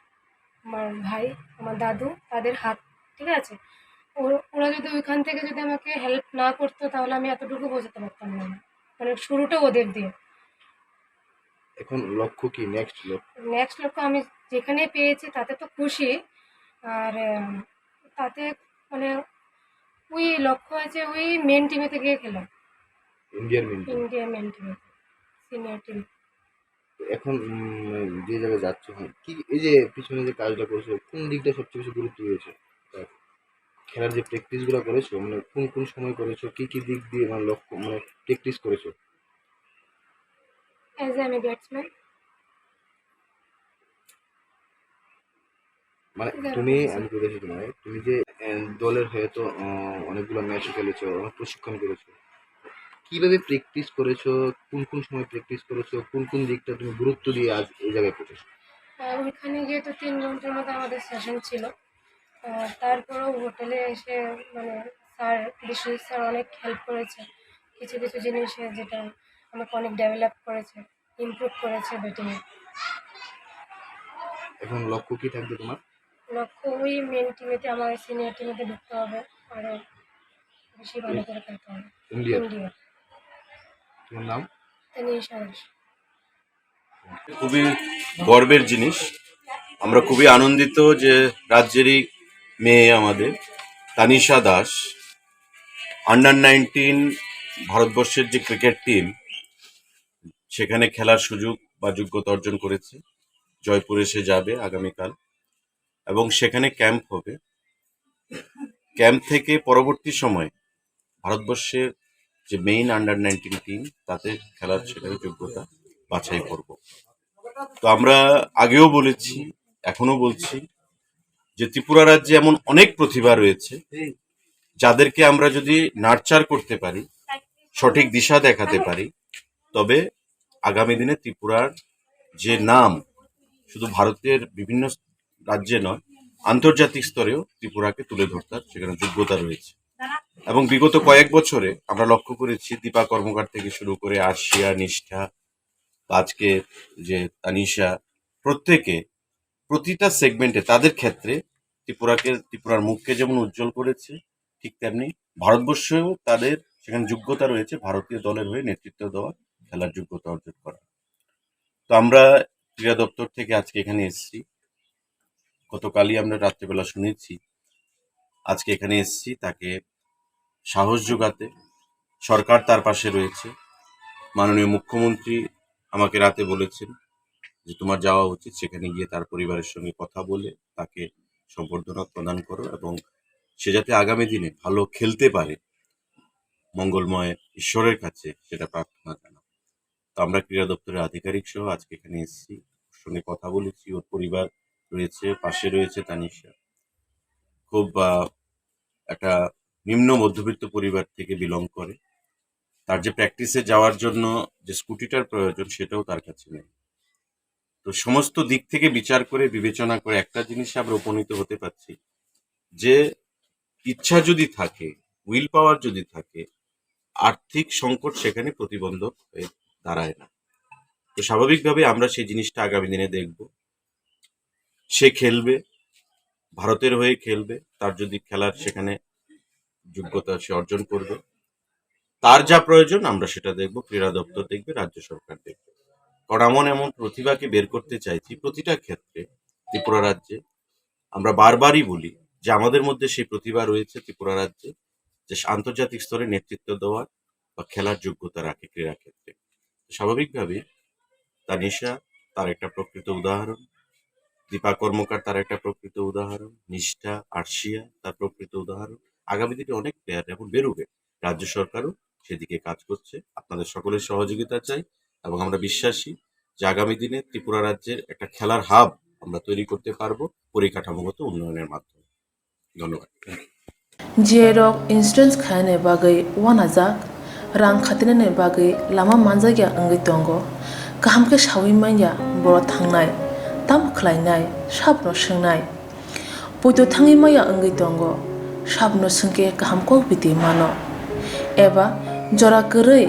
আমার ভাই, আমার দাদু, তাদের হাত, ঠিক আছে? ওর-, ওরা যদি ওইখান থেকে যদি আমাকে হেল্প না করতো, তাহলে আমি এতটুকু পৌঁছাতে পারতাম না। মানে শুরুটা ওদের দিয়ে। এখন লক্ষ্য কি? নেক্সট লক্ষ্য? নেক্সট লক্ষ্য আমি যেখানে পেয়েছি, তাতে তো খুশি। আর, আহ, তাতে মানে ওই লক্ষ্য আছে ওই মেন টিমেতে গিয়ে খেলা। ইন্ডিয়ার মেন টিম। ইন্ডিয়ার মেন টিমে, সিনিয়র টিম। এখন, উম, যে জায়গায় যাচ্ছ, হ্যাঁ, কি এই যে পিছনে যে কাজটা করছো, কোন দিকটা সবচেয়ে বেশি গুরুত্ব দিয়েছো? খেলার যে প্র্যাকটিস গুলো করেছো, মানে কোন কোন সময় করেছো, কি কি দিক দিয়ে মানে লক্ষ্য, মানে প্র্যাকটিস করেছো? অ্যাজ আমি ব্যাটসম্যান। মানে যারা তুমি, করেছে। আমি জিজ্ঞাসা করি, তুমি যে, আহ, দলের হয়ে তো, আহ, অনেকগুলো ম্যাচ খেলেছো, অনেক প্রশিক্ষণ করেছো, কিভাবে প্র্যাকটিস করেছো, কোন কোন সময় প্র্যাকটিস করেছো, কোন কোন দিকটা তুমি গুরুত্ব দিয়ে আজ এই জায়গায় পৌঁছেছো? আহ, ওইখানে গিয়ে তো তিন ঘন্টার মতো আমাদের সেশন ছিল। আহ, তারপরেও হোটেলে এসে মানে স্যার, বিশ্বজিৎ স্যার অনেক হেল্প করেছে কিছু কিছু জিনিসে, যেটা আমাকে অনেক ডেভেলপ করেছে, ইমপ্রুভ করেছে ব্যাটিংয়ে। এখন লক্ষ্য কি থাকবে তোমার? লক্ষ্য ওই মেন টিমেতে, আমার সিনিয়র টিমেতে ঢুকতে হবে, আরো বেশি ভালো করে খেলতে হবে। ইন্ডিয়া। ইন্ডিয়া। তোমার নাম? তানিশা দাস। খুবই গর্বের জিনিস। আমরা খুবই আনন্দিত যে রাজ্যেরই মেয়ে আমাদের তানিশা দাস আন্ডার নাইনটিন ভারতবর্ষের যে ক্রিকেট টিম, সেখানে খেলার সুযোগ বা যোগ্যতা অর্জন করেছে। জয়পুরে সে যাবে আগামীকাল এবং সেখানে ক্যাম্প হবে। ক্যাম্প থেকে পরবর্তী সময়ে ভারতবর্ষের যে মেইন আন্ডার নাইনটিন টিম, তাতে খেলার সেখানে যোগ্যতা বাছাই করব। তো আমরা আগেও বলেছি, এখনো বলছি যে ত্রিপুরা রাজ্যে এমন অনেক প্রতিভা রয়েছে, যাদেরকে আমরা যদি নার্চার করতে পারি, সঠিক দিশা দেখাতে পারি, তবে আগামী দিনে ত্রিপুরার যে নাম শুধু ভারতের বিভিন্ন রাজ্যে নয়, আন্তর্জাতিক স্তরেও ত্রিপুরাকে তুলে ধরতার সেখানে যোগ্যতা রয়েছে। এবং বিগত কয়েক বছরে আমরা লক্ষ্য করেছি, দীপা কর্মকার থেকে শুরু করে আর্শিয়া, নিষ্ঠা, আজকে যে তানিশা, প্রত্যেকে প্রতিটা সেগমেন্টে তাদের ক্ষেত্রে ত্রিপুরাকে, ত্রিপুরার মুখকে যেমন উজ্জ্বল করেছে, ঠিক তেমনি ভারতবর্ষেও তাদের সেখানে যোগ্যতা রয়েছে ভারতীয় দলের হয়ে নেতৃত্ব দেওয়া, খেলার যোগ্যতা অর্জন করা। তো আমরা ক্রীড়া দপ্তর থেকে আজকে এখানে এসেছি। গতকালই আমরা রাত্রেবেলা শুনেছি, আজকে এখানে এসেছি তাকে সাহস যোগাতে। সরকার তার পাশে রয়েছে। মাননীয় মুখ্যমন্ত্রী আমাকে রাতে বলেছেন যে তোমার যাওয়া উচিত, সেখানে গিয়ে তার পরিবারের সঙ্গে কথা বলে তাকে সম্বর্ধনা প্রদান করো এবং সে যাতে আগামী দিনে ভালো খেলতে পারে, মঙ্গলময় ঈশ্বরের কাছে সেটা প্রার্থনা জানাও। তো আমরা ক্রীড়া দপ্তরের আধিকারিক সহ আজকে এখানে এসেছি, ওর সঙ্গে কথা বলেছি। ওর পরিবার রয়েছে, পাশে রয়েছে তানিশা। খুব, আহ, একটা নিম্ন মধ্যবিত্ত পরিবার থেকে বিলং করে। তার যে প্র্যাকটিসে যাওয়ার জন্য যে স্কুটিটার প্রয়োজন, সেটাও তার কাছে নেই। তো সমস্ত দিক থেকে বিচার করে, বিবেচনা করে একটা জিনিসে আমরা উপনীত হতে পারছি যে ইচ্ছা যদি থাকে, উইল পাওয়ার যদি থাকে, আর্থিক সংকট সেখানে প্রতিবন্ধক হয়ে দাঁড়ায় না। তো স্বাভাবিকভাবে আমরা সেই জিনিসটা আগামী দিনে দেখব। সে খেলবে, ভারতের হয়ে খেলবে, তার যদি খেলার সেখানে যোগ্যতা সে অর্জন করবে। তার যা প্রয়োজন আমরা সেটা দেখব, ক্রীড়া দপ্তর দেখবে, রাজ্য সরকার দেখবে। কারণ এমন এমন প্রতিভাকে বের করতে চাইছি প্রতিটা ক্ষেত্রে ত্রিপুরা রাজ্যে। আমরা বারবারই বলি যে আমাদের মধ্যে সেই প্রতিভা রয়েছে ত্রিপুরা রাজ্যে, যে আন্তর্জাতিক স্তরে নেতৃত্ব দেওয়ার বা খেলার যোগ্যতা রাখে ক্রীড়া ক্ষেত্রে। স্বাভাবিকভাবেই তানিশা তার একটা প্রকৃত উদাহরণ, দীপা কর্মকার তার একটা প্রকৃত উদাহরণ, নিষ্ঠা, আর্শিয়া তার প্রকৃত উদাহরণ। আগামী দিনে অনেক প্লেয়ার এখন বেরোবে। রাজ্য সরকারও সেদিকে কাজ করছে। আপনাদের সকলের সহযোগিতা চাই এবং আমরা বিশ্বাসী যে আগামী দিনে ত্রিপুরা রাজ্যের একটা খেলার হাব আমরা তৈরি করতে পারবো পরিকাঠামোগত উন্নয়নের মাধ্যমে। ধন্যবাদ। G I rok insurance khainani bagwi uanajak, rang khatinani bagwi lama manjakya wngwi tongo. Kaham khe saui manya boro thangnai, tamo khlainai, sabno swngnai. Poito thangwi maya wngwi tongo, sabno swngkhe kaham kok biti mano. Eba jora kwrwi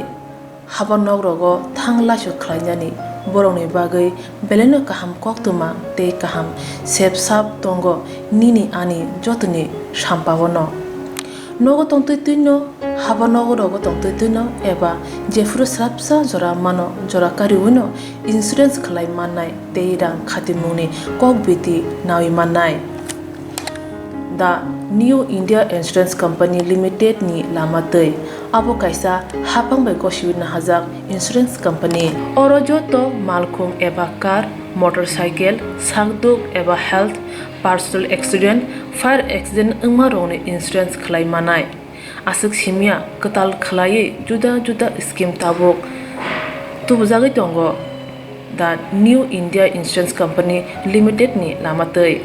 haba nok rogo thang laisu khlainani borokni bagwi belaino kaham koktwma tei kaham sep sap tongo nini ani jotoni sampao no. Nogo tongtwi twino, haba nogo rogo tongtwi twino eba jephuru srapsa jora mano jora kariwino insurance khlai mannai tei rang khatimungni kok biti nawi mannai. The New India Insurance Company Limited ni lama twi. Abo kaisa hapang bai gosiwi nahajak insurance company. Oro joto malkhung eba car, motorcycle, sakduk eba health, personal accident, fire accident wngma rokni insurance khlai manai. Aswk simya kwtal khlaiwi juda juda scheme tabuk tubujagwi tongo The New India Insurance Company Limited ni lama twi.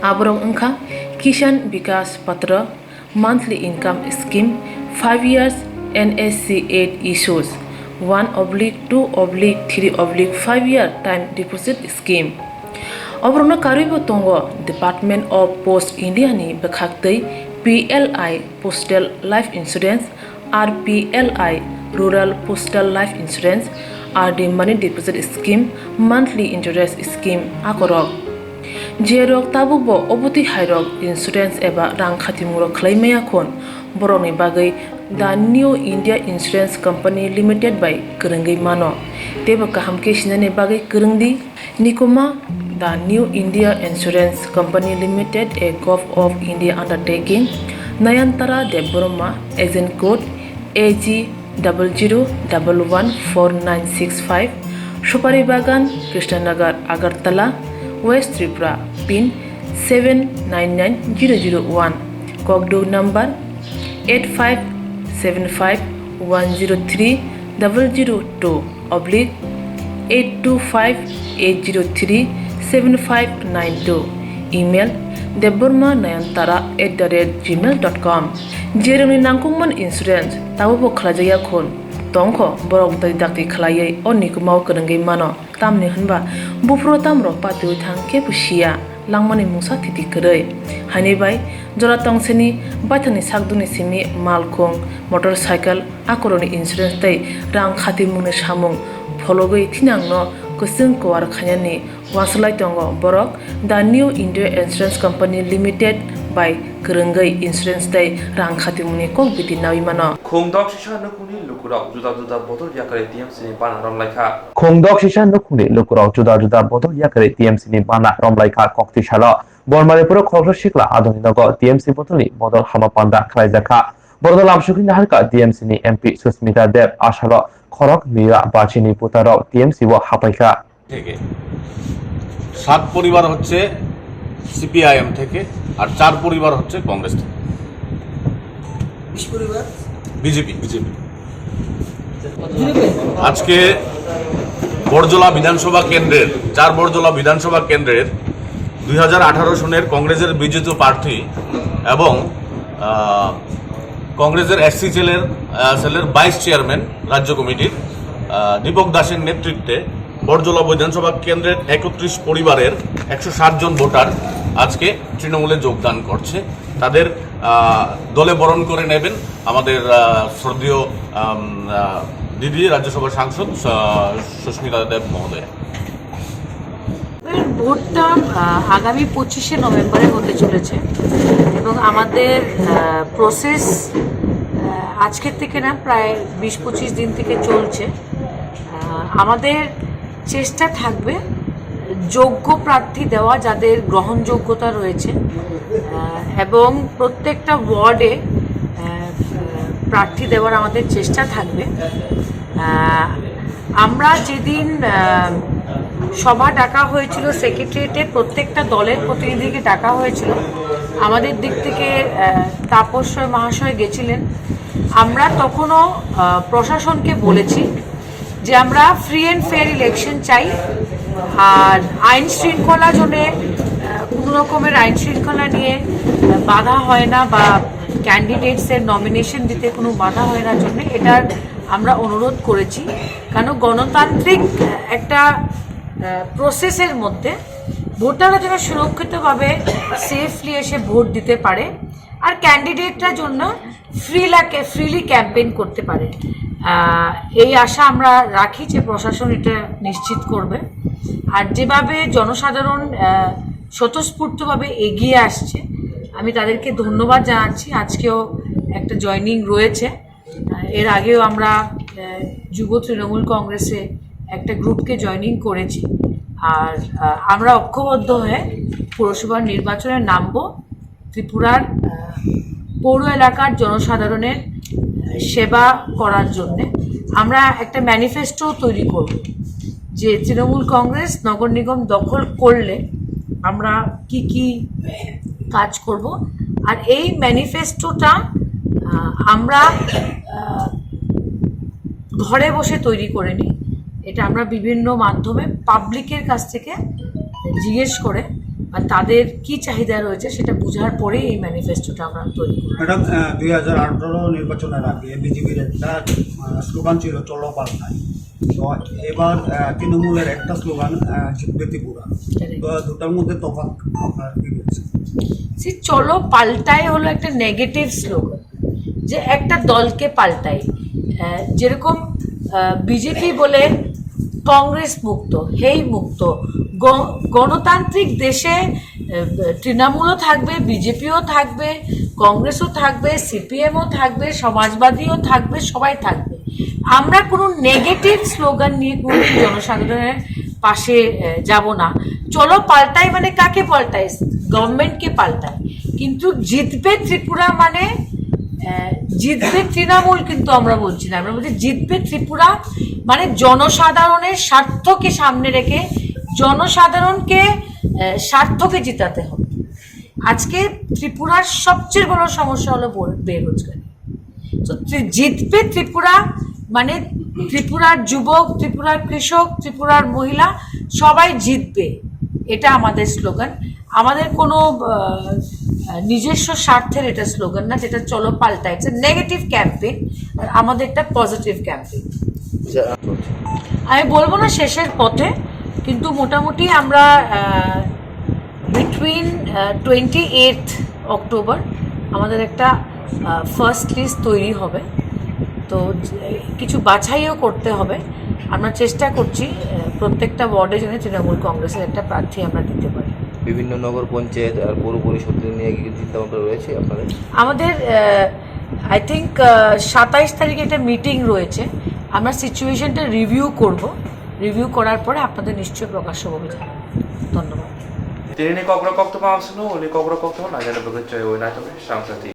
Aborok wngkha Kisan Vikas Patra, monthly income scheme, five years N S C eight issues, one oblique two oblique three oblique five year time deposit scheme. Oborokno karwibo tongo Department of Post India ni bwkhaktwi P L I Postal Life Insurance, R P L I Rural Postal Life Insurance, R D Money Deposit Scheme, Monthly Interest Scheme akorok. Jerok tabukbo obotwi hairok insurance eba rang khatimungrok khlai maya khun, borokni bagwi The New India Insurance Company Limited bai kwrwngwi mano. Teibo kaham khe sinani bagwi kwrwngdi. Nikuma, The New India Insurance Company Limited, a Govt of India undertaking, Nayantara Debbarma, agent code A G double zero double one four nine six five, Supari Bagan, Krishnanagar, Agartala, West Tripura, pin seven nine nine zero zero one, kokduk number eight five seven five one zero three double zero two oblique eight two five eight zero three seven five nine two, email debbarma nayantara at the rate gmail dot com. Jerokni nangkukmani insurance tabukbo khlaijakya khun tongkho, borok dai dakti khlaiwi o nikumao kwrwngwi mano. Tamni hwnba buphuru tamrok patiwi thang khe bo siya, langmani mungsa thiti kwrwi. Haini bai jora tongsini baithangni sakdukni simi malkhung, motorcycle, akorokni insurance tei rang khatimungni samung phologwi thinangno kwchwng kuar khainani uansuk lai tongo borok The New India Insurance Company Limited bai kwrwngwi insurance tei rang khatimungni kok biti nawi mano. Khungdok sisa nukhungni lukurok juda juda bodol yakarwi T M C ni bana romlaikha. Khungdok sisa nukhungni lukurok juda juda bodol yakarwi T M C ni bana romlaikha kokti salo. Bormaripuro khoroksa sikla adoni nogo T M C bodolni bodol hama panda khlaijakha. Borok lamsukni naharkha T M C ni M P Susmita Deb asalo khorok miya bachini putarok T M C o hapaikha. থেকে সাত পরিবার হচ্ছে সিপিআইএম থেকে, আর চার পরিবার হচ্ছে কংগ্রেস থেকে। বিশ পরিবার? বিজেপি। বিজেপি। আজকে বড়জলা বিধানসভা কেন্দ্রের, চার বড়জলা বিধানসভা কেন্দ্রের দুই হাজার আঠারো সনের কংগ্রেসের বিজেতা প্রার্থী এবং, আহ, কংগ্রেসের এসসি সেলের, আহ, সেলের ভাইস চেয়ারম্যান রাজ্য কমিটির, আহ, দীপক দাসের নেতৃত্বে বড়জলা বিধানসভা কেন্দ্রের একত্রিশ পরিবারের একশো ষাট জন ভোটার আজকে তৃণমূলে যোগদান করছে। তাদের, আহ, দলে বরণ করে নেবেন আমাদের, আহ, শ্রদ্ধেয়, আম, আহ, দিদি রাজ্যসভার সাংসদ, আহ, সুস্মিতা দেব মহোদয়া। এর ভোটটা, আহ, আগামী পঁচিশে নভেম্বরে হতে চলেছে এবং আমাদের, আহ, প্রসেস, আহ, আজকের থেকে না, প্রায় বিশ পঁচিশ দিন থেকে চলছে। আহ, আমাদের চেষ্টা থাকবে যোগ্য প্রার্থী দেওয়া, যাদের গ্রহণযোগ্যতা রয়েছে, আহ, এবং প্রত্যেকটা ওয়ার্ডে, আহ, প্রার্থী দেওয়ার আমাদের চেষ্টা থাকবে। আহ, আমরা যেদিন, আহ, সভা ডাকা হয়েছিল সেক্রেটারিয়েটে, প্রত্যেকটা দলের প্রতিনিধিকে ডাকা হয়েছিল। আমাদের দিক থেকে, আহ, তাপস রায় মহাশয় গেছিলেন। আমরা তখনও, আহ, প্রশাসনকে বলেছি যে আমরা ফ্রি অ্যান্ড ফেয়ার ইলেকশন চাই, আর আইন শৃঙ্খলা জন্য, আহ, কোনো রকমের আইন শৃঙ্খলা নিয়ে, আহ, বাধা হয় না বা ক্যান্ডিডেটসের নমিনেশন দিতে কোনো বাধা হয় না জন্য এটার আমরা অনুরোধ করেছি। কারণ গণতান্ত্রিক একটা, আহ, প্রসেসের মধ্যে ভোটাররা যেন সুরক্ষিতভাবে, সেফলি এসে ভোট দিতে পারে, আর ক্যান্ডিডেটরা জন্য ফ্রিলাকে ফ্রিলি ক্যাম্পেইন করতে পারে। আহ, এই আশা আমরা রাখি যে প্রশাসন এটা নিশ্চিত করবে। আর যেভাবে জনসাধারণ, আহ, স্বতঃস্ফূর্তভাবে এগিয়ে আসছে, আমি তাদেরকে ধন্যবাদ জানাচ্ছি। আজকেও একটা জয়েনিং রয়েছে। আহ, এর আগেও আমরা, আহ, যুব তৃণমূল কংগ্রেসে একটা গ্রুপকে জয়েনিং করেছি। আর, আহ, আমরা ঐক্যবদ্ধ হয়ে পৌরসভার নির্বাচনে নামবো ত্রিপুরার, আহ, পৌর এলাকার জনসাধারণের, আহ, সেবা করার জন্যে। আমরা একটা ম্যানিফেস্টো তৈরি করব যে তৃণমূল কংগ্রেস নগর নিগম দখল করলে আমরা কি কি কাজ করব। আর এই ম্যানিফেস্টোটা, আহ, আমরা, আহ, ঘরে বসে তৈরি করিনি, এটা আমরা বিভিন্ন মাধ্যমে পাবলিকের কাছ থেকে জিজ্ঞেস করে বা তাদের কি চাহিদা রয়েছে সেটা বোঝার পরেই এই ম্যানিফেস্টোটা আমরা তৈরি করি। ম্যাডাম, আহ, দুই হাজার আঠারো নির্বাচনের আগে বিজেপির একটা, আহ, স্লোগান ছিল "চলো পাল্টাই।" তো এবার, আহ, তৃণমূলের একটা স্লোগান, আহ, "জিতবে ত্রিপুরা।" Correct. তো দুটার মধ্যে তফাৎ আপনার কি বলছেন? সে "চলো পাল্টাই" হলো একটা নেগেটিভ স্লোগান, যে একটা দলকে পাল্টাই। আহ, যেরকম, আহ, বিজেপি বলে কংগ্রেস মুক্ত, হেই মুক্ত। গ-, গণতান্ত্রিক দেশে, আহ, তৃণমূলও থাকবে, বিজেপিও থাকবে, কংগ্রেসও থাকবে, সিপিএমও থাকবে, সমাজবাদীও থাকবে, সবাই থাকবে। আমরা কোনো নেগেটিভ স্লোগান নিয়ে কোনো জনসাধারণের পাশে, আহ, যাব না। চলো পাল্টাই মানে কাকে পাল্টাই? গভর্নমেন্টকে পাল্টাই। কিন্তু জিতবে ত্রিপুরা মানে, আহ, জিতবে তৃণমূল কিন্তু আমরা বলছি না, আমরা বলছি জিতবে ত্রিপুরা, মানে জনসাধারণের স্বার্থকে সামনে রেখে জনসাধারণকে, আহ, স্বার্থকে জিতাতে হবে। আজকে ত্রিপুরার সবচেয়ে বড় সমস্যা হলো বে-, বেরোজগারি। তো ত্রি-, জিতবে ত্রিপুরা, মানে ত্রিপুরার যুবক, ত্রিপুরার কৃষক, ত্রিপুরার মহিলা সবাই জিতবে, এটা আমাদের স্লোগান। আমাদের কোনো, আহ, নিজস্ব স্বার্থের এটা স্লোগান না, যেটা "চলো পাল্টা", it's a negative campaign, আর আমাদের একটা পজিটিভ ক্যাম্পেইন। আমি বলবো না শেষের পথে, কিন্তু মোটামুটি আমরা, আহ, বিটুইন, আহ, টোয়েন্টি এইট অক্টোবর আমাদের একটা, আহ, ফার্স্ট লিস্ট তৈরি হবে। তো যে, কিছু বাছাইও করতে হবে। আমরা চেষ্টা করছি, আহ, প্রত্যেকটা ওয়ার্ডে যেন তৃণমূল কংগ্রেসের একটা প্রার্থী আমরা দিতে পারি। বিভিন্ন নগর পঞ্চায়েত আর পৌর পরিষদ নিয়ে কি চিন্তা ভাবনা রয়েছে আপনাদের? আমাদের, আহ, আই থিঙ্ক, আহ, সাতাইশ তারিখে একটা মিটিং রয়েছে, আমরা সিচুয়েশনটা রিভিউ করব, রিভিউ করার পরে আপনাদের নিশ্চয়ই প্রকাশ্যভাবে জানাবো। ধন্যবাদ। Tini ni kok rok kok tongma amsano, uni kok rok kok tongma nai nai bagwi chai oi nai tongwi samsati.